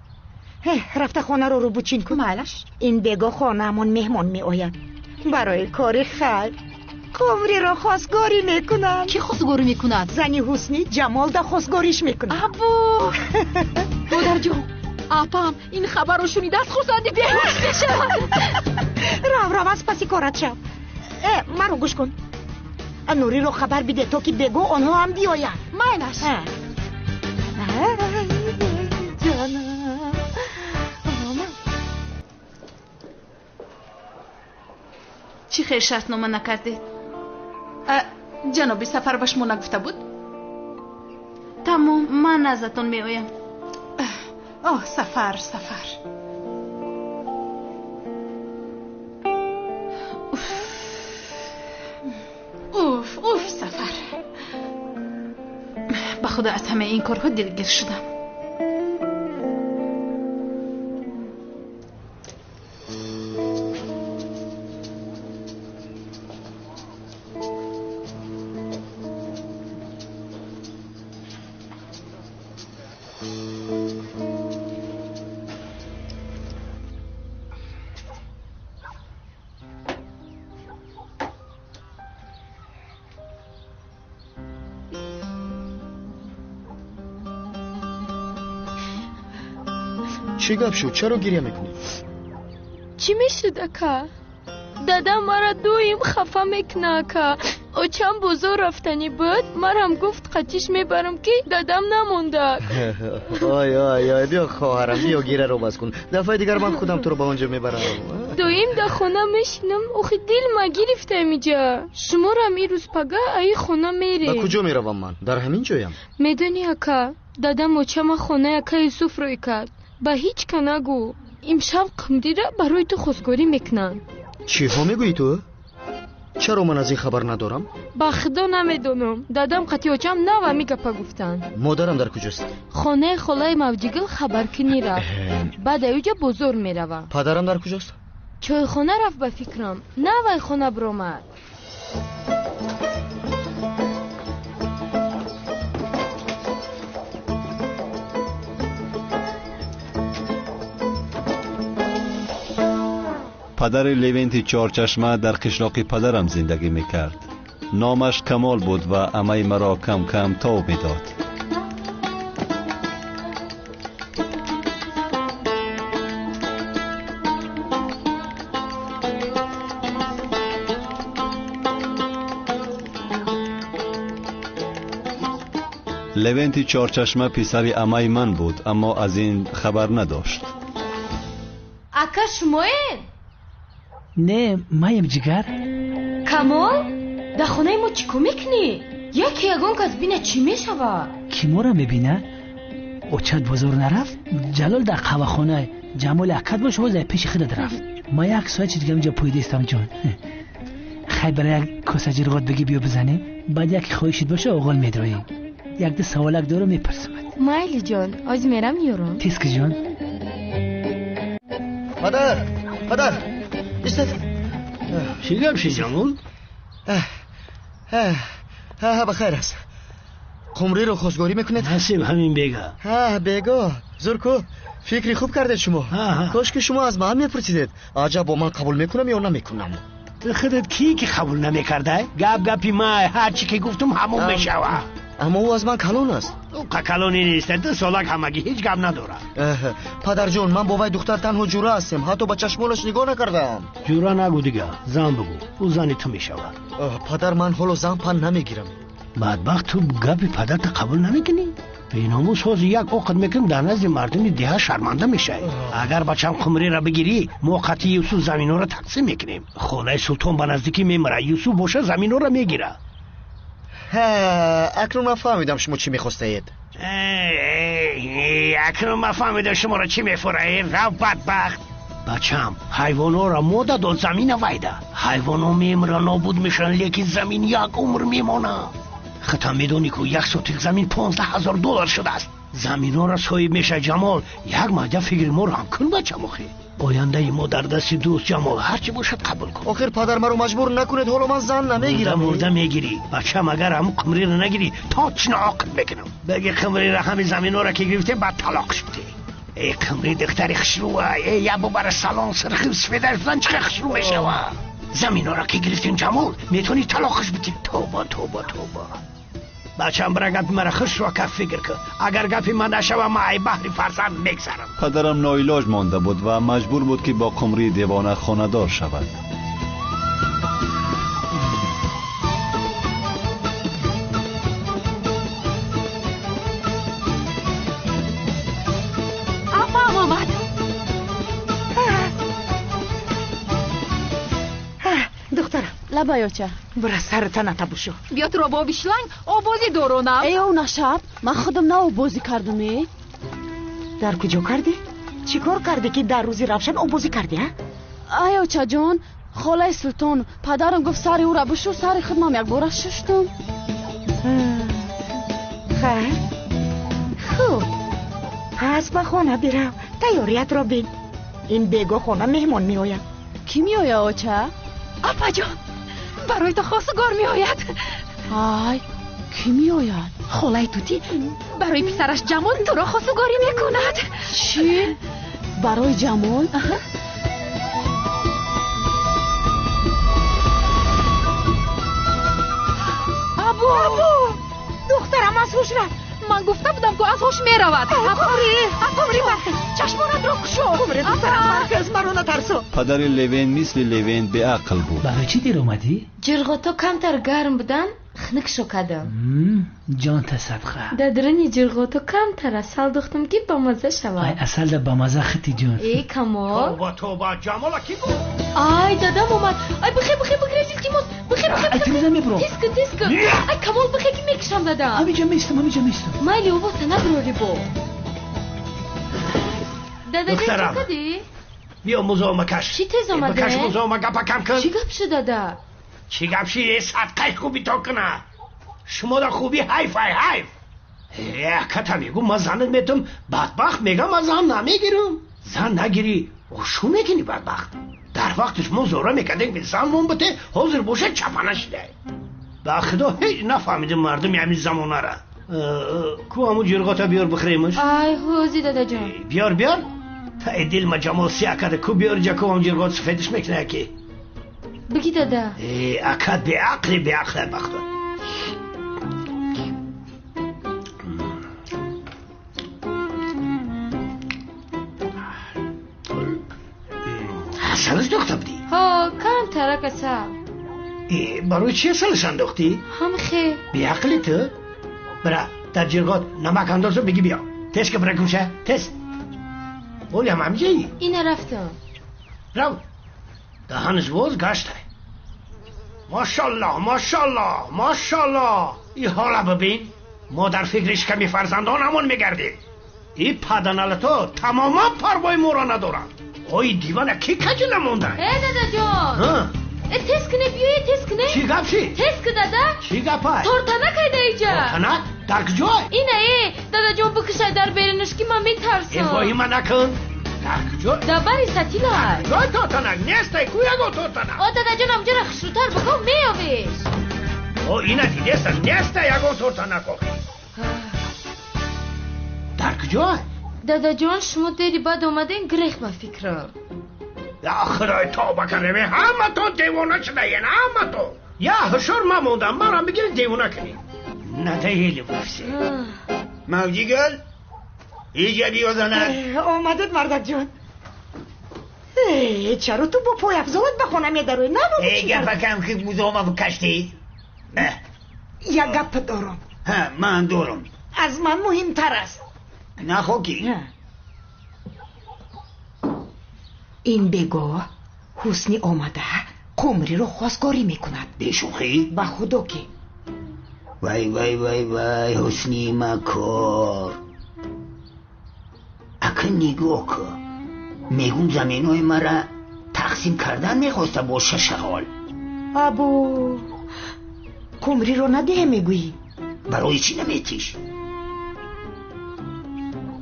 Speaker 18: Рафта хонаро рӯбучин кун.
Speaker 6: Майлаш.
Speaker 18: Ин бего хонаамон меҳмон меояд. Барои кори хайр. Қумриро хостгорӣ мекунанд.
Speaker 6: Кӣ хостгорӣ мекунад?
Speaker 18: Зани Ҳусни Ҷамолда хостгориш мекунад.
Speaker 6: Або! Модарҷон, апам ин хабарро шунида аз хурсандӣ беҳуш мешавад.
Speaker 18: Рав, рав, аз паси корат шав. Маро гӯш кун. Нуриро хабар биде, то ки бего онҳо ҳам биёянд.
Speaker 6: Майлаш.
Speaker 2: Чӣ хел шартнома накардед? Ҷаноби Сафар ба шумо нагуфта буд? Тамом, ман назатон меоям. Оҳ, Сафар, Сафар. Уф, уф, Сафар. Ба худо аз ҳамаи ин корҳо дилгир шудам.
Speaker 5: Чӣ гап шуд? Чаро гиря мекунӣ?
Speaker 17: Чӣ мешуд, ака? Дадам мара доим хафа мекуна, ака. Очам бозор рафтанӣ буд, марам гуфт қатиш мебарам, ки дадам намонда.
Speaker 5: Ой, ой, ой, биё хоҳарам, биё гиряро бас кун. Дафъаи дигар ман худам туро ба он ҷо мебарам.
Speaker 17: Доим дар хона мешинам, охи дил ма гирифтам иҷа. Шуморам ирӯз пага аи хона мерем.
Speaker 5: Ба куҷо меравам ман? Дар ҳамин ҷоям.
Speaker 17: Медонӣ, ака, дадам очама хонаи ака Юсуф рӯй кард. Ба ҳеҷ ка нагӯ. Имшаб Қумрира барои ту хостгорӣ мекунанд.
Speaker 5: Чиҳо мегӯӣ ту? Чаро ман аз ин хабар надорам?
Speaker 17: Ба худо намедонам. Дадам қатъи очам нав ҳамин гапа гуфтанд.
Speaker 5: Модарам дар куҷост?
Speaker 17: Хонаи холаи Мавҷигул хабаркунӣ рафт. Баъд аюҷа бозор мерава.
Speaker 5: Падарам дар куҷост?
Speaker 17: Чойхона рафт ба фикрам. Нав ай хона биромад.
Speaker 1: Падари Левенти Чорчашма дар қишлоқи падарам зиндагӣ мекард. Номаш Камол буд ва амаи маро кам-кам тов медод. Левенти Чорчашма писари амаи ман буд, аммо аз ин хабар надошт.
Speaker 17: Ака, шумоед?
Speaker 14: Не, маем, ҷигар.
Speaker 17: Камол? Дар хонаи мо чӣ кор мекунӣ? Яке ягон кас бина чӣ мешавад?
Speaker 14: Кӣ моро мебина? Очат бозор нарафт? Ҷалол дар қаҳвахона, Ҷамоли акат бош ҳозир пеши худат рафт. Ма як соат чи дига инҷо пойдестам ҷон. Хай бара як коса ҷирғот бигӣ биё бизанем, баъд яке хоҳишит боша оғол медроем. Як ду саволак дорам мепурсамад.
Speaker 17: Майли ҷон, ҳозир мерам меёрам.
Speaker 14: Тез ки ҷон.
Speaker 5: Падар, падар, истед.
Speaker 10: Чӣ гап ши Ҷамол?
Speaker 5: Ҳа, ба хайр аст. Қумриро хостгорӣ мекунед?
Speaker 10: Насиб ҳамин бега.
Speaker 5: Ҳа, бего. Зур ку, фикри хуб кардед шумо. Кош ки шумо аз ман мепурсидед. Аҷаб, бо ман қабул мекунам ё намекунам?
Speaker 10: Ту худат кӣ ки қабул намекардай? Гап гапи май, ҳар чӣ ки гуфтум ҳамон мешавад.
Speaker 5: Аммо ӯ аз ман калон аст.
Speaker 10: Ӯ калони нест, 2 солак ҳамагӣ ҳеҷ гап надорад.
Speaker 5: Падарҷон, ман бо вай духтар танҳо ҷура ҳастем, ҳатто ба чашмонаш нигоҳ накардаам.
Speaker 10: Ҷура нагӯ дига, зан бигӯ, ӯ зани ту мешавад.
Speaker 5: Падар, ман ҳоло зан пан намегирам.
Speaker 10: Бадбахт, ту гапи падарта қабул намекунӣ? Беномус, ҳозир як оқид мекунем, дар назди мардуми деҳа шарманда мешавӣ. Агар бачам Қумриро бигирӣ, мо қатъи Юсуф заминҳоро тақсим мекунем. Холаи Султон ба наздикӣ мемирад, Юсуф боша заминҳоро мегирад.
Speaker 5: Акнун ман фаҳмидам шумо чӣ мехостаед.
Speaker 10: Акнун ман фаҳмидам шуморо чӣ мефураед. Рав бадбахт. Бачам, ҳайвонҳоро мода дод, замина вайда. Ҳайвонҳо мемиранд, нобуд мешаванд, лекин замин як умр мемонад. Худатам медонӣ ку як сотик замин 15,000 доллар шудааст. Заминҳоро соҳиб мешавад Ҷамол. Як майда фикри моро ҳам кун бачам охи. Ояндаи мо дар дасти дӯст Ҷамол, ҳар чӣ бошад қабул кун.
Speaker 5: Охир падар, маро маҷбур накунед, ҳоло ман зан намегирам.
Speaker 10: Мурда мегирӣ. Бачам, агар ҳамун Қумриро нагирӣ, то чина оқид мекунам. Баги Қумриро ҳамин заминҳоро ки гирифтем, баъд талоқш бидеҳ. Эй Қумри духтари хушрӯа, эй ябо бара салон сирхи сфедаш бизан, чӣ хушрӯ мешава. Заминҳоро ки гирифтем Ҷамол, метавонӣ талоқш бидӣ. Тоба, тоба, тоба. Бачам, бира гапи маро хушрӯ ка фикр кун. Агар гапи ман нашава, ман ай баҳри фарзанд мегзарам.
Speaker 1: Падарам ноилоҷ монда буд ва маҷбур буд ки бо Қумрии девона хонадор шавад.
Speaker 2: Апам омад.
Speaker 18: Духтарам.
Speaker 4: Лабай оча.
Speaker 18: Бира сарата натабушу.
Speaker 6: Биё туро бо оби шланг обозӣ доронам.
Speaker 4: Эй она шаб, ман худам на обозӣ кардам. Э?
Speaker 18: Дар куҷо кардӣ? Чӣ кор кардӣ ки дар рӯзи равшан обозӣ кардӣ, а?
Speaker 4: Ай очаҷон, холаи Султон, падарам гуфт сари ӯра бишӯр, сари худмам якбора шуштум.
Speaker 18: Хайр. Хуб. Пас ба хона бирав, тайёриятро бин. Ин бего хона меҳмон меояд.
Speaker 4: Кӣ меояд, оча?
Speaker 2: Апаҷон, барои ту хостгор меояд.
Speaker 4: Ай, кӣ меояд?
Speaker 2: Холаи Тутӣ барои писараш Ҷамол туро хостгорӣ мекунад.
Speaker 4: Чӣ? Барои Ҷамол?
Speaker 2: Або!
Speaker 18: Або! Духтарам аз ҳуш рафт.
Speaker 2: Ман гуфта будам ку аз ҳуш меравад. Қумрӣ, Қумрӣ бархез, чашмонатро кушо.
Speaker 18: Қумрӣ, духтарам бархез, маро натарсо.
Speaker 1: Падари Левен мисли Левен беақл буд.
Speaker 14: Барои чӣ дер омадӣ?
Speaker 17: Ҷирғото камтар гарм будан, хунук шокадам.
Speaker 14: Ҷон тасадқа.
Speaker 17: Дар даруни ҷирғото камтар асал духтам ки бамаза шавад.
Speaker 14: Ай, асал да бамаза хити ҷон.
Speaker 17: Эй Камол.
Speaker 10: Тоба, тоба, Ҷамола кӣ буд?
Speaker 17: Ай, дадам омад. Ай, бихе, бихе, бигрез, илтимос. Бихе, бихе,
Speaker 14: Ай, тиреза мебурам.
Speaker 17: Тез кун, тез кун. Ай, Камол, бихе ки мекушам дадам.
Speaker 14: Ҳамиҷа меистам, ҳамиҷа меистам.
Speaker 17: Майли, овоса набурори бо. Дадаҷон, чӣ кардӣ?
Speaker 10: Биё музома каш.
Speaker 17: Чӣ тез омаде?
Speaker 10: Бикаш музома, гапа кам кун.
Speaker 17: Чӣ гап шуд, дада?
Speaker 10: Чӣ гап шуд? Э, садқаи хуби то куна. Шумо да хуби ҳайф, ай ҳайф. Э, аката мегӯ, ман занат метам, бадбахт мегам, ман зан намегирам. Зан нагирӣ, шу мекунӣ бадбахт. Дар вақтиш мо зора мекардем ки зан мон бите, ҳозир бошад чапана шидай. Ба худо ҳеҷ нафаҳмидем мардуми ҳамин замонара. Ку ҳамун ҷирғота биёр бихӯремаш.
Speaker 17: Ай, ҳози дадаҷон.
Speaker 10: Биёр, биёр. Та э дил ма Ҷамол сиёҳ карда, ку биёр ҷа ку ҳамун ҷирғот сафедаш мекунад яке.
Speaker 17: Бигӣ дада.
Speaker 10: Э, акат беақли, беақли бахто. Асалаш дохта будӣ?
Speaker 17: Ҳо, камтарак асал.
Speaker 10: Э, барои чӣ асалаш андохтӣ?
Speaker 17: Ҳам хе.
Speaker 10: Беақли ту? Бира, дар ҷирғот намак андозу бигӣ биё. Тез ки бира гумша, тез. Оли ҳам ҳамиҷаӣ?
Speaker 17: Ина рафтам.
Speaker 10: Рав. Даҳанаш боз гаштай. Мошаллоҳ, мошаллоҳ, мошаллоҳ. Ин ҳола бибин, мо дар фикри шиками фарзандонамон мегардем. Ин паданалато тамоман парвои моро надоранд. Ой, дивана ки каҷи намонда?
Speaker 17: Э, дадаҷон! Э, тез куне, биёе, тез куне.
Speaker 10: Чӣ гап ши?
Speaker 17: Тез ку, дада.
Speaker 10: Чӣ гапай?
Speaker 17: Тортанак айда иҷа.
Speaker 10: Тортанак? Дар куҷой?
Speaker 17: Ина, э, дадаҷон, бикушай дар беринаш, ки ман метарсам.
Speaker 10: Э, воҳима накун. Дар куҷой?
Speaker 17: Дар бари сатилай.
Speaker 10: Куҷой тортанак? Нестай ку ягон тортанак.
Speaker 17: О, дадаҷон, амҷора хушрӯтар бикун, меёбеш.
Speaker 10: О, ина дидеста, нестай ягон тортанак охи. Дар куҷой?
Speaker 17: Дадаҷон, шумо дери баъд омадем, грех ба фикрам.
Speaker 10: Я худой, тавба кардем, ҳаматон девона шудаен, ҳаматон. Я ҳушёр ман мондам, манам бигиред девона кунед. Надоели вы все.
Speaker 8: Мавҷигул, иҷа биё занак.
Speaker 18: Омадед, мардакҷон. Чаро ту бо пойафзолат ба хона медароӣ? На, бобо, чӣ
Speaker 8: гапакам ки бузома каштӣ?
Speaker 18: Як гап дорам.
Speaker 8: Ҳа, ман дорам.
Speaker 18: Аз ман муҳимтар аст.
Speaker 8: Нахо ки?
Speaker 18: Ин бегоҳ ҳусни омада қумриро хостгорӣ мекунад.
Speaker 8: Бешӯхӣ?
Speaker 18: Ба худо ки.
Speaker 8: Вай, вай, вай, вай, ҳусни макор. Ака нигоҳ кун, мегум заминои мара тақсим кардан мехоста бо шашағол.
Speaker 18: Або, қумриро надиҳе мегӯӣ?
Speaker 8: Барои чӣ наметиш?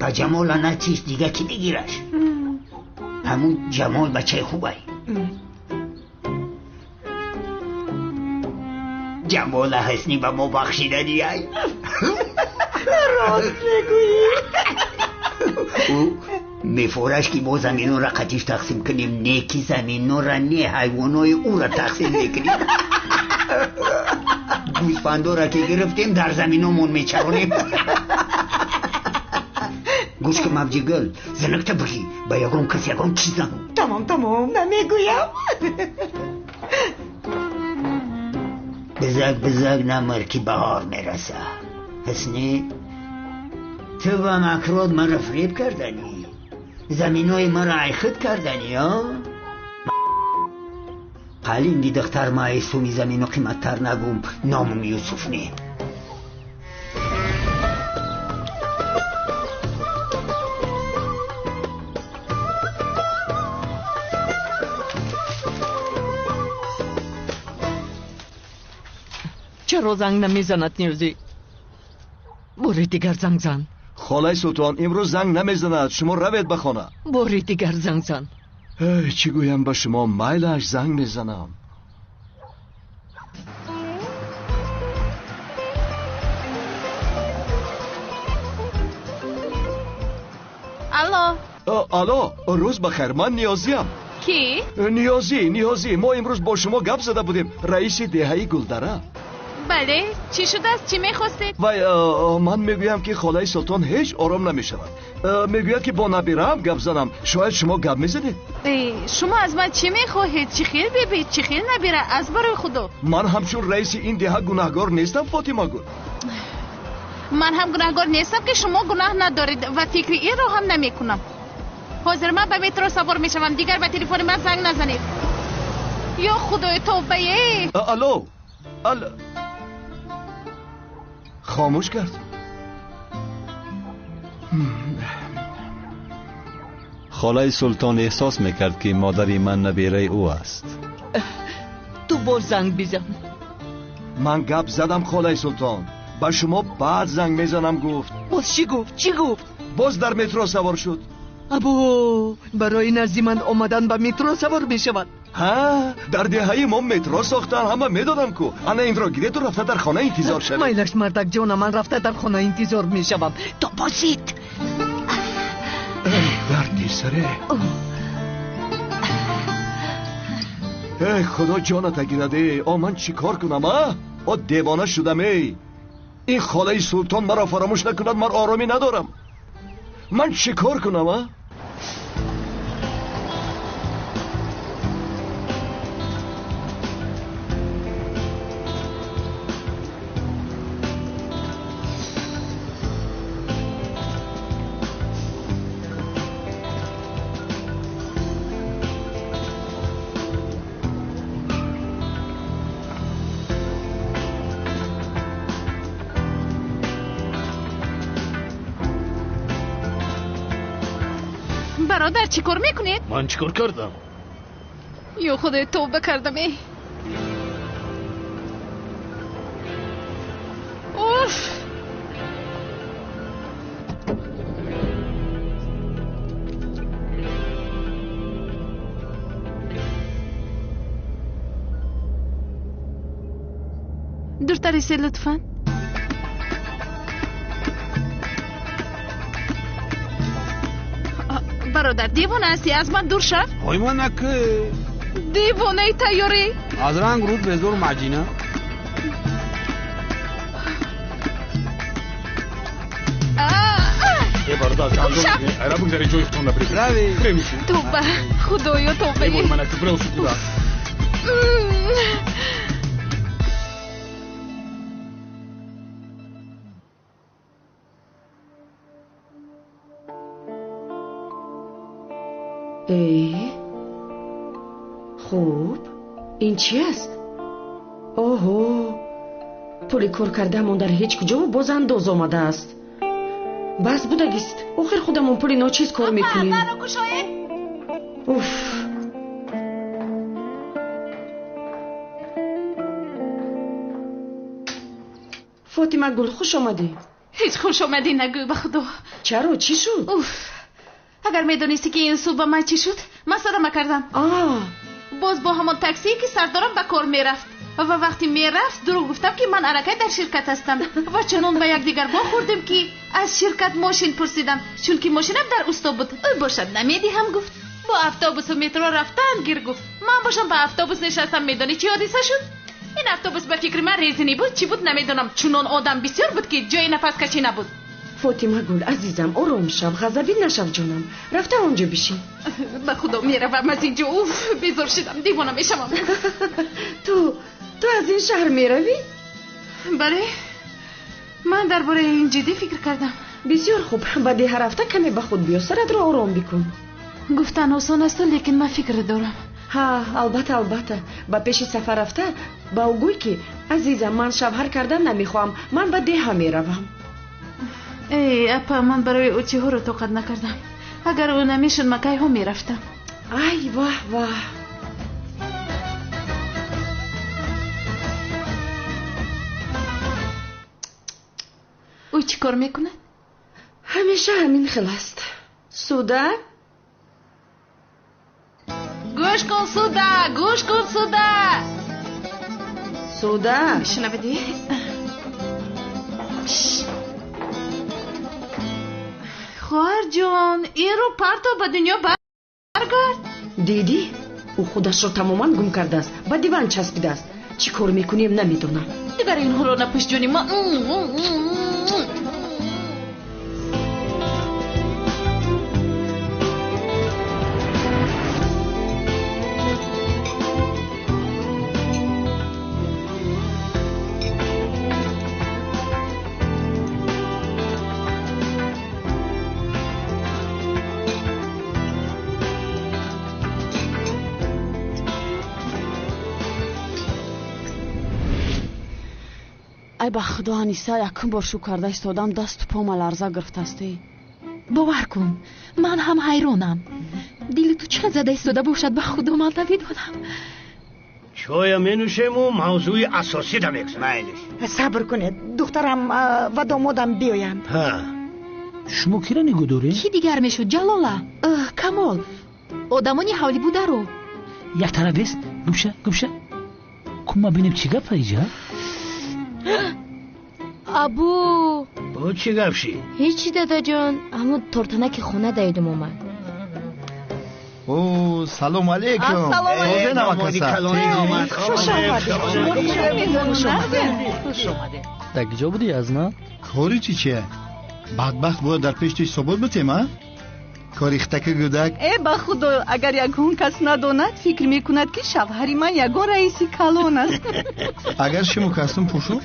Speaker 8: Ба Ҷамола натиш, дига кӣ бигираш? Ҳамун Ҷамол бачаи хубай. Ҷамола ҳусни ба мо бахшиданиай.
Speaker 18: Рост мегӯӣ.
Speaker 8: Ӯ мефораш ки мо заминора қатиш тақсим кунем, не ки заминора не, ҳайвонои ӯра тақсим мекунем. Гӯсфандора ки гирифтем, дар заминомон мечаронем. Гӯш ки, Мавҷигул, зинакта бигӣ, ба ягон кас ягон чиз нагӯ.
Speaker 18: Тамом, тамом, намегӯям.
Speaker 8: Бизак, бизак, намир ки баҳор мераса. Ҳусни, ту ба макрот маро фиреб карданӣ, заминои маро айхид карданӣ, а? Қалинди духтар, ма суми замино қиматтар нагум, номум Юсуф не.
Speaker 15: Чаро занг намезанад, Ниёзӣ? Бори дигар занг зан.
Speaker 12: Холаи Султон имрӯз занг намезанад, шумо равед ба хона.
Speaker 15: Бори дигар занг зан.
Speaker 12: Эй, чӣ гӯям ба шумо, майлаш, занг мезанам.
Speaker 2: Алло.
Speaker 12: Алло, рӯз бахайр, ман Ниёзиам.
Speaker 2: Кӣ?
Speaker 12: Ниёзӣ, Ниёзӣ, мо имрӯз бо шумо гап зада будем, раиси деҳаи Гулдара.
Speaker 2: Бале, чӣ шудааст, чӣ мехостед?
Speaker 12: Вай, ман мегӯям ки холаи Султон ҳеҷ ором намешавад. Мегӯяд ки бо набираам гап занам. Шояд шумо гап мезанед?
Speaker 2: Шумо аз ман чӣ мехоҳед? Чӣ хел беби, чӣ хел набира, аз барои худо.
Speaker 12: Ман ҳамчун раиси ин деҳа гунаҳгор нестам, Фотимагул.
Speaker 2: Ман ҳам гунаҳгор нестам ки шумо гунаҳ надоред ва фикри инро ҳам намекунам. Ҳозир ман ба метро савор мешавам, дигар ба телефони ман занг назанед. Ё худои, тавбае!
Speaker 12: Алло, алло. Хомӯш кард.
Speaker 1: Холаи Султон эҳсос мекард ки модари ман набираи ӯ аст.
Speaker 15: Ту боз занг бизан.
Speaker 12: Ман гап задам, холаи Султон. Ба шумо баъд занг мезанам гуфт.
Speaker 15: Боз чӣ гуфт? Чӣ гуфт?
Speaker 12: Боз дар метро савор шуд.
Speaker 15: Або, барои назди ман омадан ба метро савор мешавад.
Speaker 12: Ҳа, дар деҳаи мо метро сохтан, ҳама медодам ку. Ана инро гирету рафта дар хона интизор шавед.
Speaker 15: Майлаш, мардакҷона, ман рафта дар хона интизор мешавам. То бошид.
Speaker 12: Эй, дарди саре. Эй, худо ҷоната гирад, эй, о ман чӣ кор кунам, а? О девона шудам, эй. Ин холаи Султон маро фаромӯш накунад, ман оромӣ надорам. Ман чӣ кор кунам, а?
Speaker 2: Бародар, чӣ кор мекунед?
Speaker 10: Ман чӣ кор кардам?
Speaker 2: Ё худоё, тавба кардам. Уф! Дуртар истед лутфан. Бародар, девона ҳастӣ, аз ман дур шав.
Speaker 7: Ой, манак.
Speaker 2: Девонаи тайёрӣ.
Speaker 7: Аз ранг рӯд безор маҷина. Э, бародар, айра бигзари ҷои худтон набред.
Speaker 2: Тавба, худоё, тавба.
Speaker 7: Эй, манак, бирав сукуда.
Speaker 19: Э, хуб, ин чи аст? Оҳо, пули кор кардаамон дар ҳеҷ куҷо боз андоз омадааст. Бас будагист. Охир худамон пули ночиз кор мекунем. Уф! Фотимагул, хуш омадӣ.
Speaker 2: Ҳеҷ хуш омадӣ нагӯй, ба худо.
Speaker 19: Чаро, чӣ шуд?
Speaker 2: Уф! Агар медонистӣ, ки ин субҳ ба ман чӣ шуд, ман садама кардам. Боз бо ҳамон таксие, ки сардорам ба кор мерафт. Ва вақте мерафт, дурӯғ гуфтам, ки ман аллакай дар ширкат ҳастам. Ва чунон ба якдигар вохӯрдем, ки аз ширкат мошин пурсидам, чунки мошинам дар усто буд. Ӯ бошад намедиҳам гуфт. Бо автобусу метро рафтан гир гуфт. Ман бошам ба автобус нишастам. Медонӣ чӣ ҳодиса шуд? Ин автобус ба фикри ман резинӣ буд, чӣ буд намедонам. Чунон одам бисёр буд, ки ҷои нафаскашӣ набуд.
Speaker 19: Фотимагул, азизам, ором шав, ғазабӣ нашав ҷонам. Рафта онҷо бишин.
Speaker 2: Ба худо меравам аз инҷо. Уф, безор шудам, девона мешавам.
Speaker 19: Ту аз ин шаҳр меравӣ?
Speaker 2: Бале, ман дар бораи ин ҷиддӣ фикр кардам.
Speaker 19: Бисёр хуб, ба деҳа рафта каме ба худ биё, саратро ором бикун.
Speaker 2: Гуфтан осон аст, лекин ман фикр дорам.
Speaker 19: Ҳа, албатта, албатта. Ба пеши сафар рафта ба ӯ гӯй, ки азизам, ман шавҳар кардан намехоҳам, ман ба деҳа меравам.
Speaker 2: Эй, апа, ман барои ӯ чиҳоро тоқат накардам. Агар ӯ намешуд, ман кайҳо мерафтам.
Speaker 19: Ай, ваҳ, ваҳ.
Speaker 2: Ӯ чӣ кор мекунад?
Speaker 19: Ҳамеша ҳамин хел аст. Суда?
Speaker 2: Гӯш кун, Суда, гӯш кун, Суда.
Speaker 19: Суда?
Speaker 2: Мешунавидӣ? Хоҳарҷон, инро парто ба дунё баргард.
Speaker 19: Дидӣ? Ӯ худашро тамоман гум кардааст, ба диван часпидааст. Чӣ кор мекунем, намедонам.
Speaker 2: Дигар инҳоро напӯш, ҷони ман.
Speaker 4: Ай, ба худо, Аниса, якум бор шу карда истодам, дасту пома ларза гирифтастӣ.
Speaker 16: Бовар кун, ман ҳам ҳайронам. Дили ту чӣ зада истода бошад, ба худо ман намедонам.
Speaker 10: Чоя менӯшему мавзӯи асосиро мегузорем.
Speaker 18: Сабр кунед, духтарам ва домодам биёянд.
Speaker 14: Шумо киро нигоҳ доред?
Speaker 16: Кӣ дигар мешуд, Ҷалола? Камол, одамони ҳавлӣ бударо.
Speaker 14: Як тараф бест, гумша, гумша. Кун ма бинем чӣ гап иҷа?
Speaker 17: Абу!
Speaker 10: Бо чӣ гап ши?
Speaker 17: Ҳечи, дадаҷон, ҳамун тортанаки хона даёдам омад.
Speaker 13: О, салом алейкум.
Speaker 6: Ассалому алейкум.
Speaker 18: Хуш омадед.
Speaker 11: Дар куҷо будӣ аз нав?
Speaker 13: Кори чӣ чия? Бадбахт бояд дар пеши ту ҳисобот битем, а? Кори хитаки гудак.
Speaker 6: Э, ба худо, агар ягон кас надонад, фикр мекунад, ки шавҳари ман ягон раиси калон аст.
Speaker 13: Агар шиму костюм пӯшум,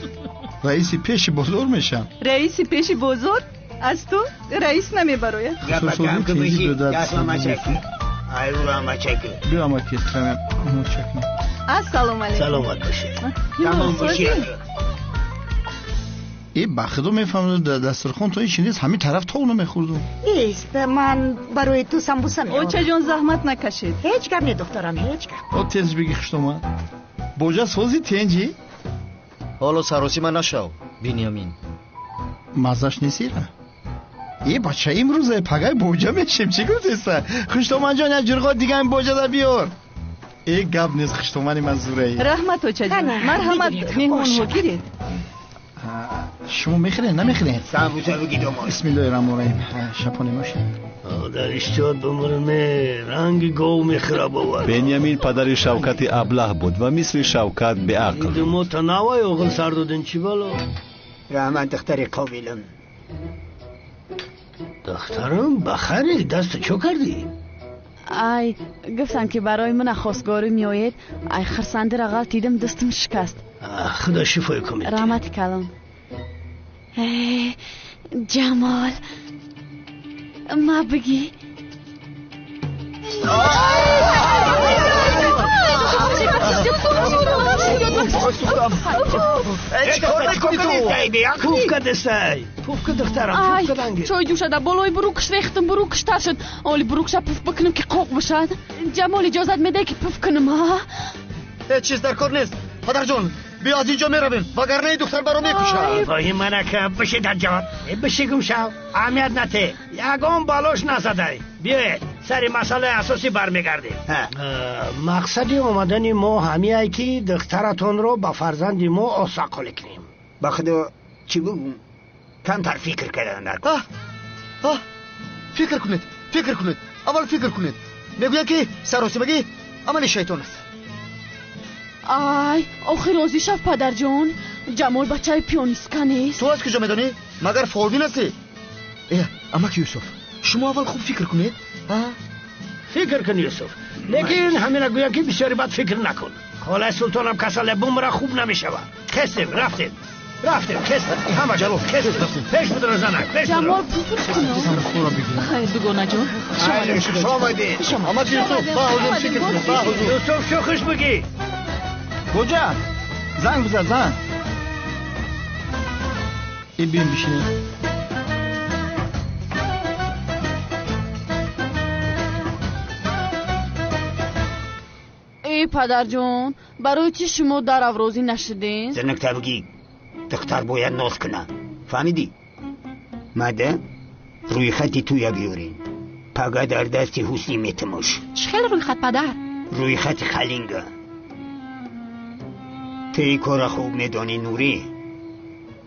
Speaker 13: раиси пеши бозор мешам.
Speaker 6: Раиси пеши бозор? Аз ту раис намебарояд. Ассалому алейкум.
Speaker 10: Саломат бошед. Тамом бошед.
Speaker 20: Э, ба худо мефаҳмидам, дар дастархон то ҳеч нест, ҳамин тараф тов намехӯрдум.
Speaker 18: Нест, ман барои ту самбуса меорам.
Speaker 6: Очаҷон, заҳмат накашед.
Speaker 18: Ҳеҷ гап не, духтарам, ҳеҷ гап.
Speaker 20: О, тенҷ бигӣ, хуштомад. Боҷа сози тенҷи?
Speaker 5: Ҳоло саросима нашав, Биньямин.
Speaker 20: Маззаш несира? Э, бача, имрӯзе пагай боҷа мешем, чӣ гуфтеста? Хуштомадҷон, як ҷурғот дига ин боҷада биёр. Э, гап нест, хуштомани ман зураи.
Speaker 6: Раҳмат, очаҷон. Марҳамат, меҳмонҳо, гиред.
Speaker 20: Шумо мехӯред, намехӯред?
Speaker 8: Самбуса бигӣ, домод.
Speaker 20: Бисмиллоҳи раҳмони раҳим. Шапоне бошед.
Speaker 10: Дар иштиёт бимурме, ранги гов мехӯра бовар.
Speaker 1: Беньямин падари Шавкати аблаҳ буд ва мисли Шавкат беақл.
Speaker 10: Мо танавай оғил сар додин, чӣ бало?
Speaker 8: Раҳмат, духтари қобилам.
Speaker 10: Духтарам, ба хайре, дасту чо кардӣ?
Speaker 4: Ай, гуфтам ки барои мана хостгорӣ меоед, ай хирсандира ғалтидим, дастам шикаст.
Speaker 10: Худо шифои комил.
Speaker 4: Раҳмати калон. Ҷамол, ма бигӣ.
Speaker 10: Пуф кадестай, пуф ка, духтарам, пуф каданги.
Speaker 4: Чой ҷӯшада, болои бурукш рехтам, бурукш тар шуд. Оли бурукша пуф бикунам ки қоқ бошад. Ҷамол, иҷозат медиҳӣ ки пуф кунам, а?
Speaker 5: Ҳеҷ чиз дар кор нест, падарҷон. Биё, аз инҷо меравем, вагарна ин духтар маро мекушад.
Speaker 10: Воҳи манака, биши дар ҷавоб, биши, гум шав, аҳамият нате, ягон балош назадай. Биёед, сари масъалаи асосӣ бармегардем. Мақсади омадани мо ҳамияй ки духтаратонро ба фарзанди мо осақолӣ кунем.
Speaker 8: Ба худо, чӣ бугум, камтар фикр кардан дар кор.
Speaker 5: Фикр кунед, фикр кунед, аввал фикр кунед. Мегӯянд ки саросимагӣ амали шайтон аст.
Speaker 4: Ай, охир розӣ шав, падарҷон. Ҷамол бачаи пиёнистка нест.
Speaker 5: Ту аз куҷо медонӣ? Магар фолбин ҳастӣ? Э, амак Юсуф, шумо аввал хуб фикр кунед.
Speaker 10: Фикр кун, Юсуф, лекин ҳамина гӯям ки бисёри бад фикр накун. Холаи Султонам касале, бумра хуб намешавад. Хестем, рафтем, рафтем, хестем, ҳама
Speaker 5: Ҷалол,
Speaker 10: хестем, пеш будро, занак, пеш.
Speaker 4: Ҷамол, пуф кунам.
Speaker 6: Хайр, дугонаҷон.
Speaker 8: Хуш омадед.
Speaker 5: Амак Юсуф, ба ҳузур фикр кунед, ба ҳузур.
Speaker 10: Юсуф, шо хуш бигӣ.
Speaker 20: Боҷа, занг бизан, занг. Э, биём бишинем.
Speaker 4: Эй, падарҷон, барои чӣ шумо дар аврозӣ нашудем?
Speaker 8: Занакта бигӣ, духтар бояд ноз кунад, фаҳмидӣ? Мада рӯйхати туя биёрем, пага дар дасти Ҳуснӣ метамош.
Speaker 2: Чӣ хел рӯйхат, падар?
Speaker 8: Рӯйхати халинга. Ту ин корро хуб медонӣ, Нурӣ.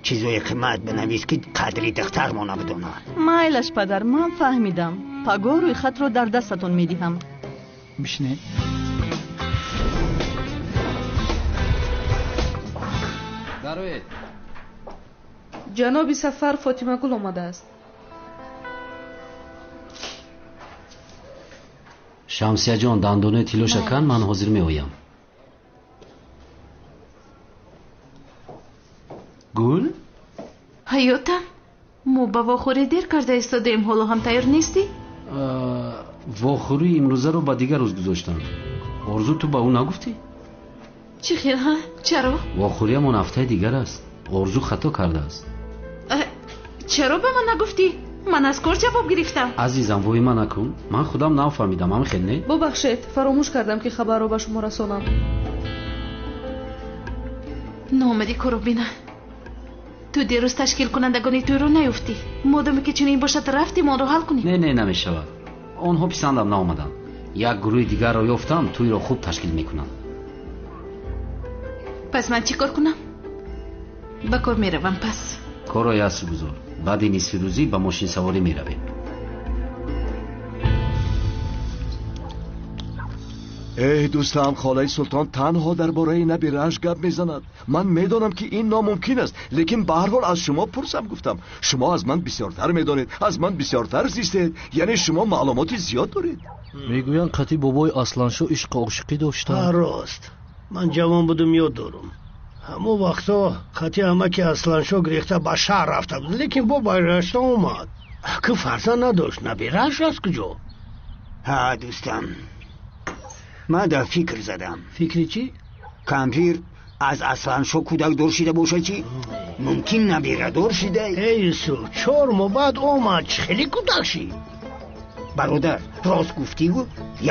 Speaker 8: Чизои қимат бинавис ки қадри духтармона бидонад.
Speaker 6: Майлаш, падар, ман фаҳмидам. Пагоҳ рӯйхатро дар дастатон медиҳам.
Speaker 20: Бишинед.
Speaker 3: Дароед.
Speaker 21: Ҷаноби Сафар, Фотимагул омадааст.
Speaker 3: Шамсияҷон, дандонои тиллоша кан, ман ҳозир меоям. Гул?
Speaker 2: Ҳаётам, мо ба вохӯрӣ дер карда истодаем, ҳоло ҳам тайёр нестӣ?
Speaker 3: Вохӯрии имрӯзаро ба дигар рӯз гузоштам. Орзу, ту ба ӯ нагуфтӣ?
Speaker 2: Чӣ хел, ҳа? Чаро?
Speaker 3: Вохӯриямон ҳафтаи дигар аст. Орзу хато кардааст.
Speaker 2: Чаро ба ман нагуфтӣ? Ман аз кор ҷавоб гирифтам.
Speaker 3: Азизам, воҳима накун, ман худам нафаҳмидам, ҳам хел не?
Speaker 21: Бубахшед, фаромӯш кардам ки хабарро ба шумо расонам.
Speaker 2: Номади коробина, ту дирӯз ташкилкунандагони тӯйро наёфтӣ. Модоме ки чунин бошад, рафтем, онро ҳал кунем.
Speaker 3: Не, не, намешавад. Онҳо писандам наомаданд. Як гурӯҳи дигарро ёфтам, тӯйро хуб ташкил мекунанд.
Speaker 2: Пас ман чӣ кор кунам? Ба кор меравам пас.
Speaker 3: Корро ясу гузор. Баъди нисфирӯзӣ ба мошинсаворӣ меравем.
Speaker 12: Эй дӯстам, холаи Султон танҳо дар бораи набирааш гап мезанад. Ман медонам ки ин номумкин аст, лекин ба ҳар ҳол аз шумо пурсам гуфтам. Шумо аз ман бисёртар медонед, аз ман бисёртар зистед, яъне шумо маълумоти зиёд доред.
Speaker 11: Мегӯянд, қати бобои Асланшо ишқу ошиқӣ доштанд.
Speaker 10: Рост, ман ҷавон будум, ёд дорум. Ҳамон вақтҳо хати амаки Асланшо гирехта ба шаҳр рафта буд, лекин бо баргашта омад. Ки фарзанд надошт, набирааш аз куҷо?
Speaker 8: Ҳа, дӯстам, ман дар фикр задам.
Speaker 10: Фикри чӣ?
Speaker 8: Кампир Аз Асланшо кӯдакдор шида бошад чӣ? Мумкин набирадор шида.
Speaker 10: Эй Юсуф, 4 моҳ баъд омад, чӣ хеле кӯдак шид.
Speaker 8: Бародар, рост гуфтиву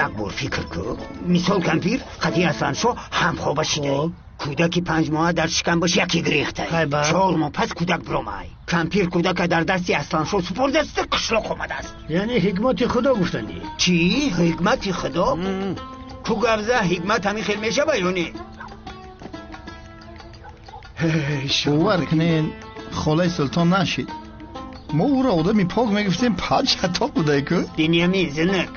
Speaker 8: як бор фикр кун. Мисол кампир қати Асланшо ҳамхоба шида. Кӯдаки 5 моҳа дар шикамбаш яке гирехта. 4 моҳ пас кӯдак биромай. Кампир кӯдака дар дасти Асланшо супордааст, қишлоқ омадааст.
Speaker 10: Яъне ҳикмати худо гуфтанӣ.
Speaker 8: Чӣ? Ҳикмати худо? Ку гавза ҳикмат ҳамин хел мешава ё не?
Speaker 20: Бовар кунед, холаи Султон нашид. Мо ӯро одами пок мегуфтем, пад шатоб будай ку.
Speaker 8: Биньямин, зинак.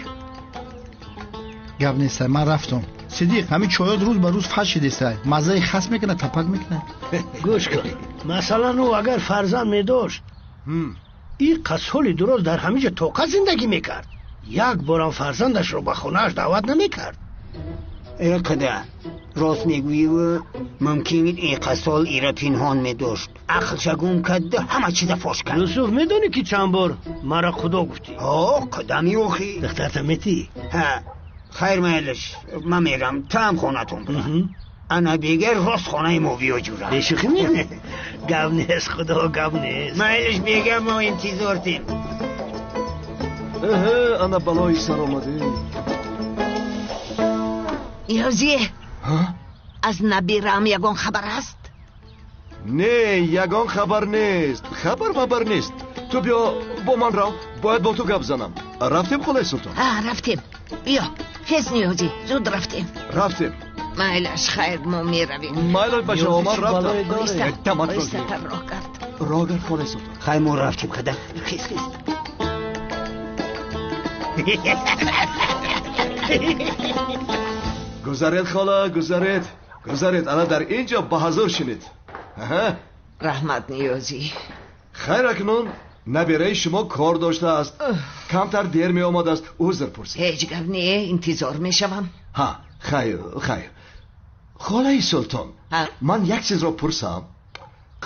Speaker 20: Гап нестай, ман рафтам. Сидиқ, ҳамин чойот рӯз ба рӯз фаш шидестай. Маззаи хас мекунад, тапак мекунад.
Speaker 10: Гӯш кун, масалан ӯ агар фарзанд медошт, ин қасоли дуроз дар ҳамин ҷо тоқа зиндагӣ мекард. Як борам фарзандашро ба хонааш даъват намекард.
Speaker 8: Э қада, рост мегӯӣ, мумкин ин қасол ира пинҳон медошт. Ақлша гум карда, ҳама чиза фош кард.
Speaker 10: Юсуф, медонӣ ки чанд бор мара худо гуфтӣ?
Speaker 8: Ҳо, қадами охи.
Speaker 10: Духтарта метӣ?
Speaker 8: Ҳа, хайр майлаш, ман мерам, таам хонатон бира. Ана бегар рост хонаи мо биё ҷура.
Speaker 10: Бешӯхӣ мегӯӣ? Гап нест, худо, гап нест.
Speaker 8: Майлаш бегар, мо интизортем.
Speaker 12: Эҳе, ана балои сар омадӣ.
Speaker 16: Ниёзӣ, аз набираам ягон хабар ҳаст?
Speaker 12: Не, ягон хабар нест. Хабар мабар нест. Ту биё бо ман рав, бояд бо ту гап занам. Рафтем, холаи Султон?
Speaker 16: Ҳа, рафтем. Биё, хез Ниёзӣ, зуд рафтем.
Speaker 12: Рафтем.
Speaker 16: Майлаш, хайр, мо меравем.
Speaker 12: Майлаш, бачаҳо, ман рафтам.
Speaker 16: Оҳистатар роҳ кард.
Speaker 12: Роҳ кард, холаи Султон.
Speaker 8: Хайр, мо рафтем, қада. Хез, хез.
Speaker 12: Гузаред, хола, гузаред. Гузаред, ана дар ин ҷо ба ҳазур шинед.
Speaker 16: Раҳмат, Ниёзӣ.
Speaker 12: Хайр, акнун набираи шумо кор доштааст. Камтар дер меомадааст, узр пурсед.
Speaker 16: Ҳеҷ гап не, интизор мешавам.
Speaker 12: Ҳа, хайр, хайр. Холаи Султон, ман як чизро пурсам.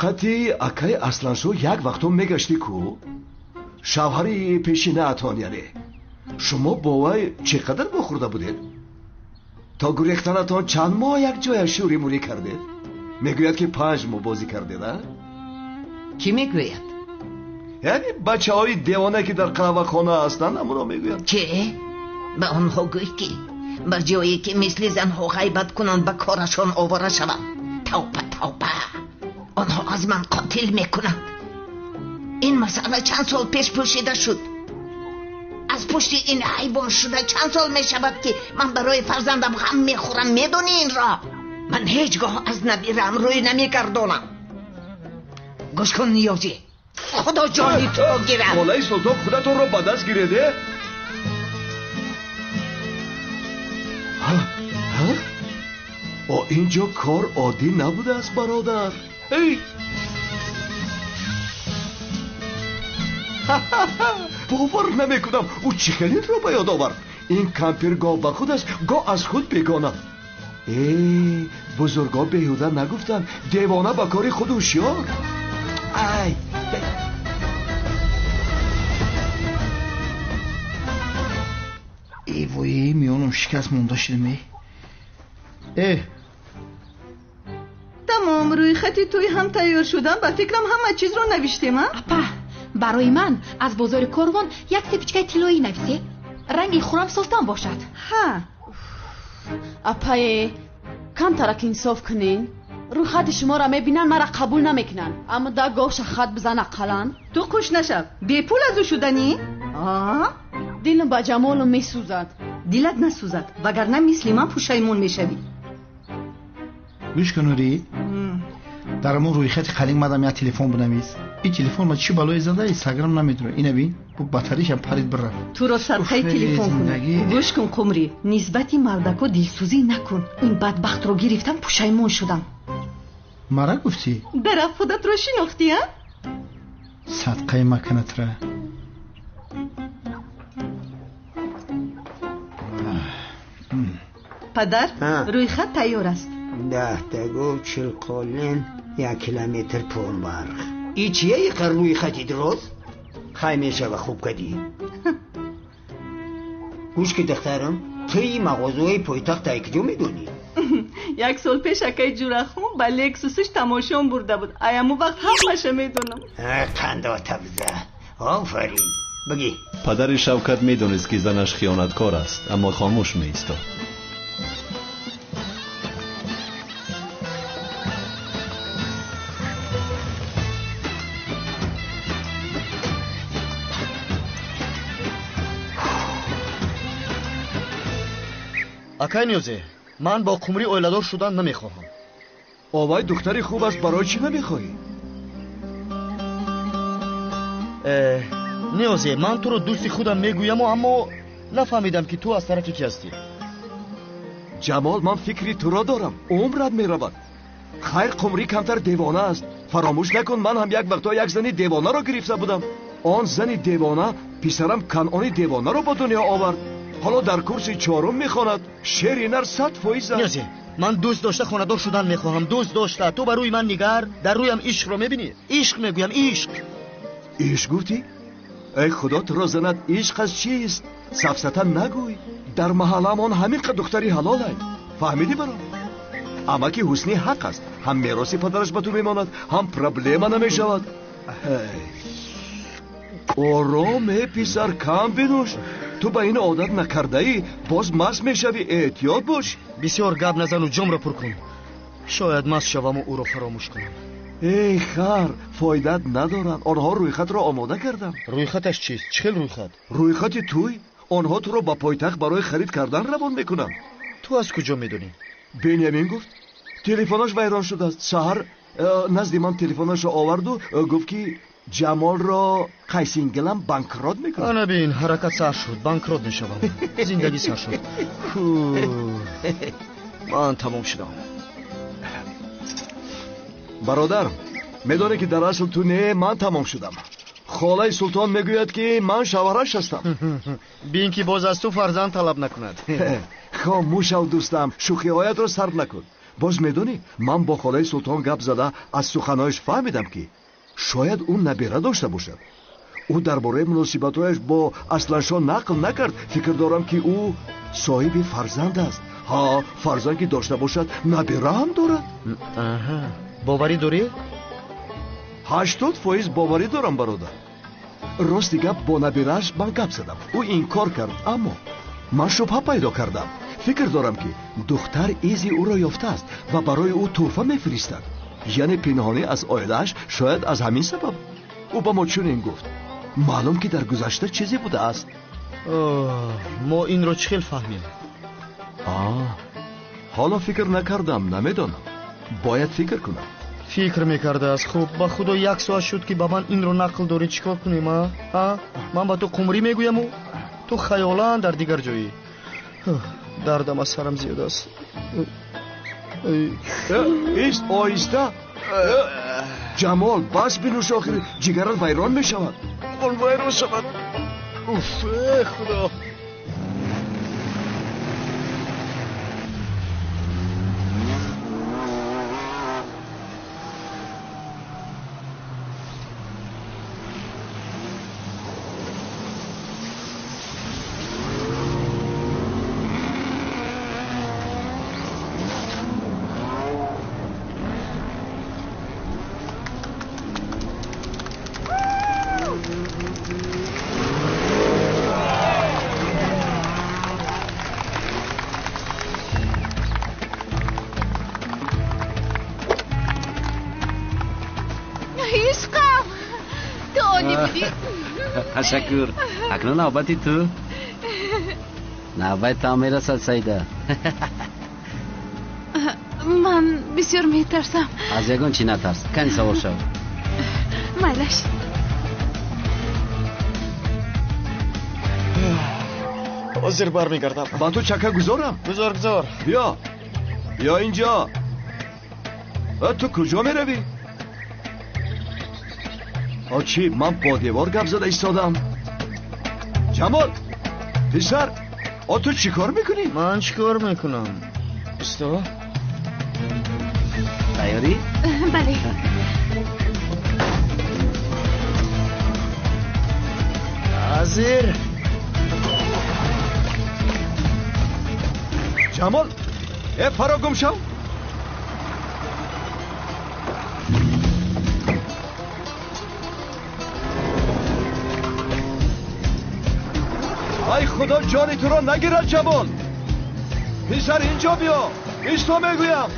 Speaker 12: Қати акаи Асланшо як вақто мегаштӣ ку? Шавҳари пешинаатон, яъне. Шумо бо вай чӣ қадар вохӯрда будед? То гурехтанатон чанд моҳ як ҷоя шӯри мурӣ кардед? Мегӯяд ки 5 моҳ бозӣ кардед, а?
Speaker 16: Кӣ мегӯяд?
Speaker 12: Яъне бачаҳои девона ки дар қаҳвахона ҳастанд, ҳамонро мегӯянд.
Speaker 16: Чӣ? Ба онҳо гӯй ки ба ҷое ки мисли занҳо ғайбат кунанд, ба корашон овора шаванд. Тавба, тавба, онҳо аз ман қотил мекунанд. Ин масъала чанд сол пеш пӯшида шуд. Аз пушти ин ҳайвон шуда чанд сол мешавад ки ман барои фарзандам ғам мехӯрам. Медонӣ инро? Ман ҳеҷ гоҳ аз набираам рӯй намегардонам. Гӯш кун, Ниёзӣ, худо ҷони ту гирад.
Speaker 12: Холаи Султон, худатонро ба даст гиред, э? О, ин ҷо кор оддӣ набудааст, бародар. Эй! Бовар намекунам, ӯ чӣ хел инро ба ёд овард? Ин кампир гоҳ ба худ аст, гоҳ аз худ бегона. Э, бузургон беҳуда нагуфтанд, девона ба кори худ ҳушёр. Ай!
Speaker 20: Эй вой, миёнам шикаст монда шудам. Э!
Speaker 9: Тамом, рӯйхати тӯй ҳам тайёр шудам. Ба фикрам ҳама чизро навиштем, а?
Speaker 2: Апа, барои ман аз бозори корвон як сепичкаи тиллоӣ нависе. Ранги хурам султон бошад.
Speaker 9: Ҳа.
Speaker 4: Апае, камтарак инсоф кунен. Рӯйхати шуморо мебинанд, мара қабул намекунанд. Аммо да говша хат бизан ақаллан.
Speaker 9: Ту қуш нашав. Бепул аз ӯ шуданӣ? А?
Speaker 4: Дилам ба ҷамолам месӯзад.
Speaker 9: Дилат насӯзад, вагарна мисли ман пушаймон мешавӣ.
Speaker 20: Гӯш кун, Нурӣ. Дар ҳамон рӯйхати қалинг мадам як телефон бинавис. Ин телефон ма чӣ балое зада, инстаграм намедонам. Ина бин, бу батаришам парид бирафт.
Speaker 9: Туро садқаи телефон кунад. Гӯш кун, Қумрӣ, нисбати мардако дилсӯзӣ накун. Ин бадбахтро гирифтам, пушаймон шудам.
Speaker 20: Мара гуфтӣ?
Speaker 9: Дарафт худатро шинохтӣ, а?
Speaker 20: Садқаи маканатра.
Speaker 9: Падар, рӯйхат тайёр аст.
Speaker 8: 10 та гов, 40 қолин, 1 километр понбарх. И чия иқар рӯйхати дроз? Хай мешава, хуб кадӣ. Гӯш ки, духтарам, туи мағозаҳои пойтахт ай куҷо медонӣ?
Speaker 15: Як сол пеш акаи Ҷурахун ба Лексусиш тамошон бурда буд. Ай ҳамун вақт ҳамаша медонам.
Speaker 8: Қандота биза. Офарин. Бигӣ.
Speaker 1: Падари Шавкат медонист, ки занаш хиёнаткор аст, аммо хомӯш меистод.
Speaker 5: Акай Ниёзе, ман бо Қумрӣ оиладор шудан намехоҳам.
Speaker 12: Овай духтари хуб аст, барои чӣ намехоҳӣ?
Speaker 5: Ниёзе, ман туро дӯсти худам мегӯяму, аммо нафаҳмидам, ки ту аз тарафи ки ҳастӣ.
Speaker 12: Ҷамол, ман фикри туро дорам, умрат меравад. Хайр, Қумрӣ камтар девона аст. Фаромӯш накун, ман ҳам як вақтҳо як зани девонаро гирифта будам. Он зани девона писарам Канъони девонаро ба дунё овард. Ҳоло дар курси чорум мехонад. Шери нар 100% аст.
Speaker 5: Ниёзе, ман дӯст дошта хонадор шудан мехоҳам. Дӯст дошта. Ту ба рӯи ман нигар, дар рӯям ишқро мебинӣ. Ишқ мегӯям, ишқ.
Speaker 12: Ишқ гуфтӣ? Эй худо туро занад, ишқ аз чист? Сафсата нагӯй. Дар маҳалламон ҳамин қад духтари ҳалолай. Фаҳмидӣ баро? Амаки Ҳусни ҳақ аст. Ҳам мероси падараш ба ту мемонад, ҳам проблема намешавад. Ором, э писар, кам бинӯш. Ту ба ин одат накардаӣ, боз маст мешавӣ. Эҳтиёт бош.
Speaker 5: Бисёр гап назану ҷомро пур кун. Шояд маст шаваму ӯро фаромӯш кунам.
Speaker 12: Эй хар, фоидат надоранд. Онҳо рӯйхатро омода карданд.
Speaker 5: Рӯйхаташ чист? Чӣ хел рӯйхат?
Speaker 12: Рӯйхати тӯй. Онҳо туро ба пойтахт барои харид кардан равон мекунанд.
Speaker 5: Ту аз куҷо медонӣ?
Speaker 12: Бенямин гуфт, телефонаш вайрон шудааст. Саҳар назди ман телефонашро оварду гуфт, ки Ҷамолро қайсингилам банкрот мекунад.
Speaker 5: Ана бин, ҳаракат сар шуд, банкрот мешавам. Зиндагӣ сар шуд. Ман тамом шудам.
Speaker 12: Бародар, медонӣ, ки дар асл ту не, ман тамом шудам. Холаи Султон мегӯяд, ки ман шавҳараш ҳастам.
Speaker 5: Бин, ки боз аз ту фарзанд талаб накунад.
Speaker 12: Хомӯш шав, дӯстам, шӯхиҳоятро сарф накун. Боз медонӣ, ман бо холаи Султон гап зада аз суханҳояш фаҳмидам, ки шояд ӯ набера дошта бошад. Ӯ дар бораи муносибатҳояш бо Асланшоҳ нақл накард. Фикр дорам, ки ӯ соҳиби фарзанд аст. Ҳа, фарзанд ки дошта бошад, набера ҳам дорад.
Speaker 5: Боварӣ дорӣ?
Speaker 12: 80% боварӣ дорам, бародар. Рости гап, бо набирааш ман гап задам, ӯ инкор кард, аммо ман шубҳа пайдо кардам. Фикр дорам, ки духтар изи ӯро ёфтааст ва барои ӯ тӯҳфа мефиристад, яъне пинҳонӣ аз оилааш. Шояд аз ҳамин сабаб ӯ ба мо чунин гуфт. Маълум, ки дар гузашта чизе будааст.
Speaker 5: Мо инро чӣ хел фаҳмем?
Speaker 12: Ҳоло фикр накардам, намедонам. Бояд фикр кунам.
Speaker 5: Фикр мекардааст. Хуб, ба худо, як соат шуд, ки ба ман инро нақл дорӣ. Чӣ кор кунем? А ман ба ту Қумрӣ мегӯяму ту хаёлан дар дигар ҷоӣ. Дардам аз сарам зиёд аст.
Speaker 12: Ист, оҳиста, Ҷамол, бас бинӯш, охир ҷигарат вайрон мешавад.
Speaker 5: Он вайрон шавад. Уф, худо.
Speaker 2: Ишқам, ту олӣ будӣ.
Speaker 3: Ташаккур. Акнун навбати ту. Навбат там мерасад, Саида.
Speaker 2: Ман бисёр метарсам.
Speaker 3: Аз ягон чӣ натарс. Кани, савор шав.
Speaker 2: Майлаш.
Speaker 5: Ҳозир бармегардам.
Speaker 12: Ба ту чака гузорам?
Speaker 5: Гузор, гузор.
Speaker 12: Биё, биё инҷо. Ту куҷо меравӣ? Чӣ, ман бо девор гап зада истодам. Ҷамол, писар, о, ту чӣ кор мекунӣ?
Speaker 5: Ман чӣ кор мекунам? Исто.
Speaker 3: Тайёрӣ?
Speaker 2: Бале.
Speaker 5: Ҳозир.
Speaker 12: Ҷамол, э, фаро гум шав. Ай худо ҷони туро нагирад Ҷамол. Писар инҷо биё. Исто мегӯям.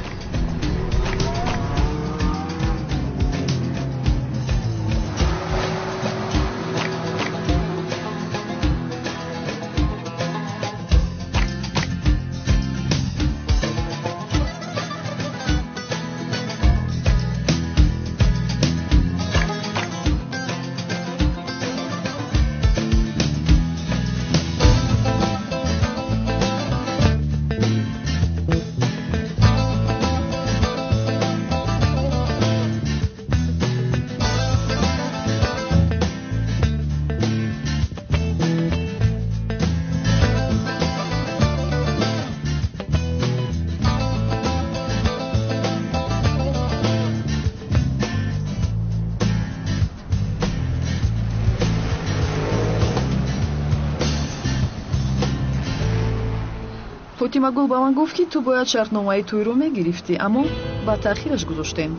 Speaker 6: Фотимагул ба ман гуфт, ки ту бояд шартномаи тӯйро мегирифтӣ, аммо ба таъхираш гузоштем.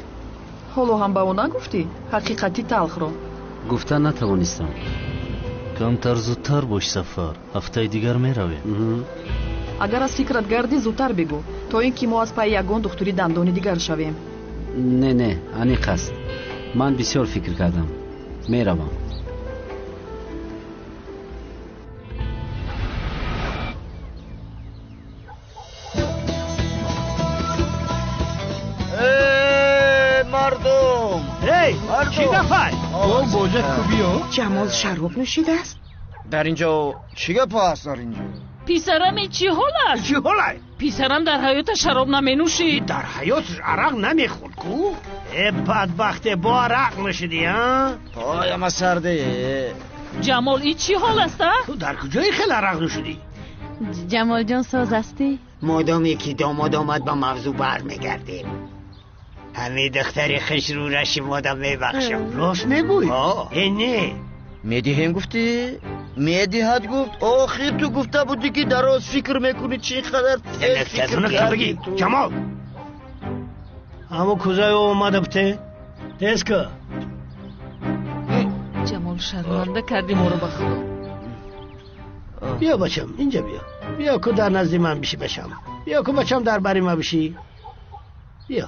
Speaker 6: Ҳоло ҳам ба ӯ нагуфтӣ ҳақиқати талхро?
Speaker 3: Гуфта натавонистам.
Speaker 11: Камтар зудтар бош Сафар, ҳафтаи дигар меравем.
Speaker 6: Агар аз фикрат гардӣ, зудтар бигӯ, то ин ки мо аз пайи ягон духтури дандони дигар шавем.
Speaker 3: Не, не, аниқ аст. Ман бисёр фикр кардам. Меравам.
Speaker 10: Чӣ гафай?
Speaker 20: О, боҷа кубиё?
Speaker 18: Ҷамол шароб нӯшидааст?
Speaker 5: Дар инҷо чӣ гап аст дар инҷо?
Speaker 16: Писарам чӣ ҳол аст?
Speaker 10: Чӣ ҳолай?
Speaker 16: Писарам дар ҳаёта шароб наменӯшид.
Speaker 10: Дар ҳаёташ арақ намехӯрд ку? Э бадбахте, бо арақ нӯшидӣ, а?
Speaker 13: Пояма сарде.
Speaker 16: Ҷамол, ин чӣ ҳол аст, а?
Speaker 10: Ту дар куҷои хел арақ нӯшидӣ?
Speaker 4: Ҷамолҷон, соз ҳастӣ?
Speaker 8: Модоме ки домод омад ба мавзӯъ бармегардем. Ҳамин духтари хушрӯра шумода мебахшам.
Speaker 10: Рост мегӯй? Э не.
Speaker 5: Медиҳем гуфтӣ? Медиҳад гуфт. Охир ту гуфта будӣ ки дароз фикр мекунӣ, чӣ қадар тез фикр кардӣ.
Speaker 10: Ҷамол, ҳамун кузаи омада бите. Тез ка.
Speaker 16: Ҷамол, шарманда кардӣ моро ба худо.
Speaker 10: Биё бачам, инҷа биё. Биё ку дар назди ман биши бачам. Биё ку бачам дар бари ма биши. Биё.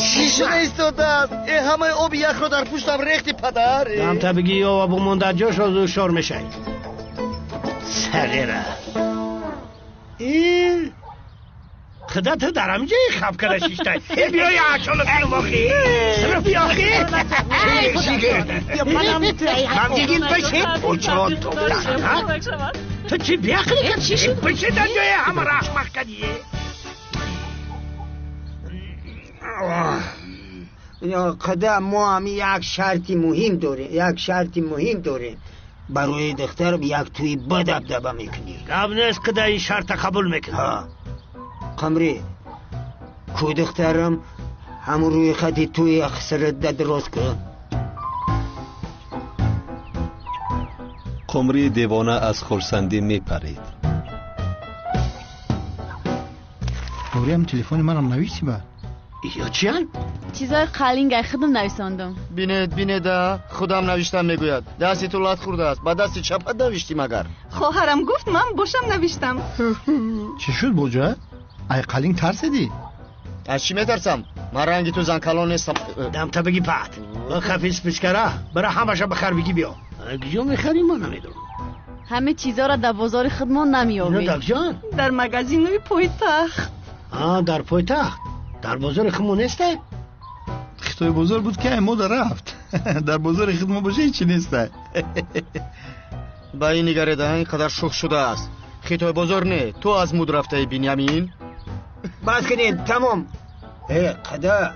Speaker 5: Чӣ шуда истодааст? Э ҳамаи оби яхро дар пуштам рехти падар.
Speaker 10: Дамта бигӣ ё бумон дар ҷош розу шор мешай. Сағира. И худо ту дар ҳамин хаб када шиштай. Э биё я ачола синум охи. Синум биё охи. Ман дигин биши. Очо топтан, ҳа? Ту чӣ биақлӣ кардӣ? Биши дар ҷои ҳамаро аҳмақ кардӣ.
Speaker 8: Қада, мо ҳами як шарти муҳим дорем, як шарти муҳим дорем. Барои духтар як тӯи бадабдаба мекунӣ.
Speaker 10: Гап нест, қада, ин шарта қабул мекунам.
Speaker 8: Қамрӣ, ку духтарам ҳамун рӯи хати тӯи ахсаратда дуруст кун.
Speaker 1: Қумрии девона аз хурсандӣ мепарид.
Speaker 20: Нуриям телефони манам нависӣ ба?
Speaker 10: Ё чиян?
Speaker 4: Чизои қалингай худам нависондум.
Speaker 5: Бинед, бинеда, худам навиштам мегӯяд. Дасти ту лат хӯрдааст, ба дасти чапат навиштӣ магар?
Speaker 15: Хоҳарам гуфт ман бошам навиштам.
Speaker 20: Чӣ шуд боҷа? Ай қалинг тарсидӣ?
Speaker 5: Аз чӣ метарсам? Ман ранги ту занкалон нестам.
Speaker 10: Дамта бигӣ пат. Хафи спичкара, бара ҳамаша бихар бигӣ биё. Куҷо мехарӣ ман намедонам.
Speaker 4: Ҳаме чизоро дар бозори худмон намеёбем.
Speaker 10: Ино дар куҷоан?
Speaker 15: Дар магазинои пойтахт.
Speaker 10: А, дар пойтахт. Дар бозори худмон несте?
Speaker 20: Хитои бозор буд ки ай мода рафт. Дар бозори худмон боша ҳечи несте.
Speaker 5: Ба ин нигареда, ин қадар шӯх шудааст. Хитой бозор не, ту аз муд рафтаи Биньямин.
Speaker 8: Бас кунед, тамом. Э, қада,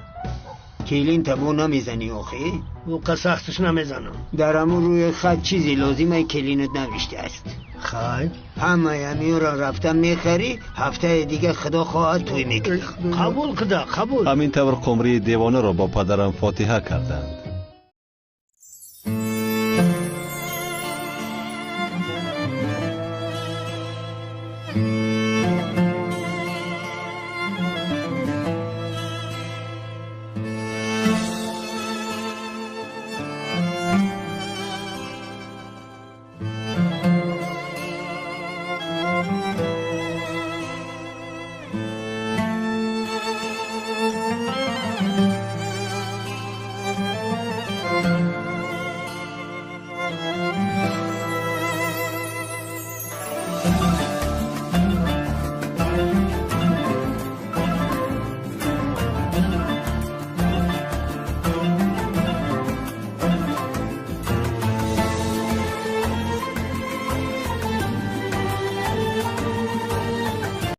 Speaker 8: келин табо намезанӣ охи?
Speaker 10: Ӯ сахташ намезанам.
Speaker 8: Дар ҳамун рӯи хат чизе лозимаи келинат навиштааст.
Speaker 10: Хай.
Speaker 8: Ҳамаи ҳаминро рафта мехарӣ, ҳафтаи дига худо хоҳад тӯй мекунӣ.
Speaker 10: Қабул қуда, қабул.
Speaker 1: Ҳамин тавр Қумрии девонаро бо падарам фотиҳа карданд.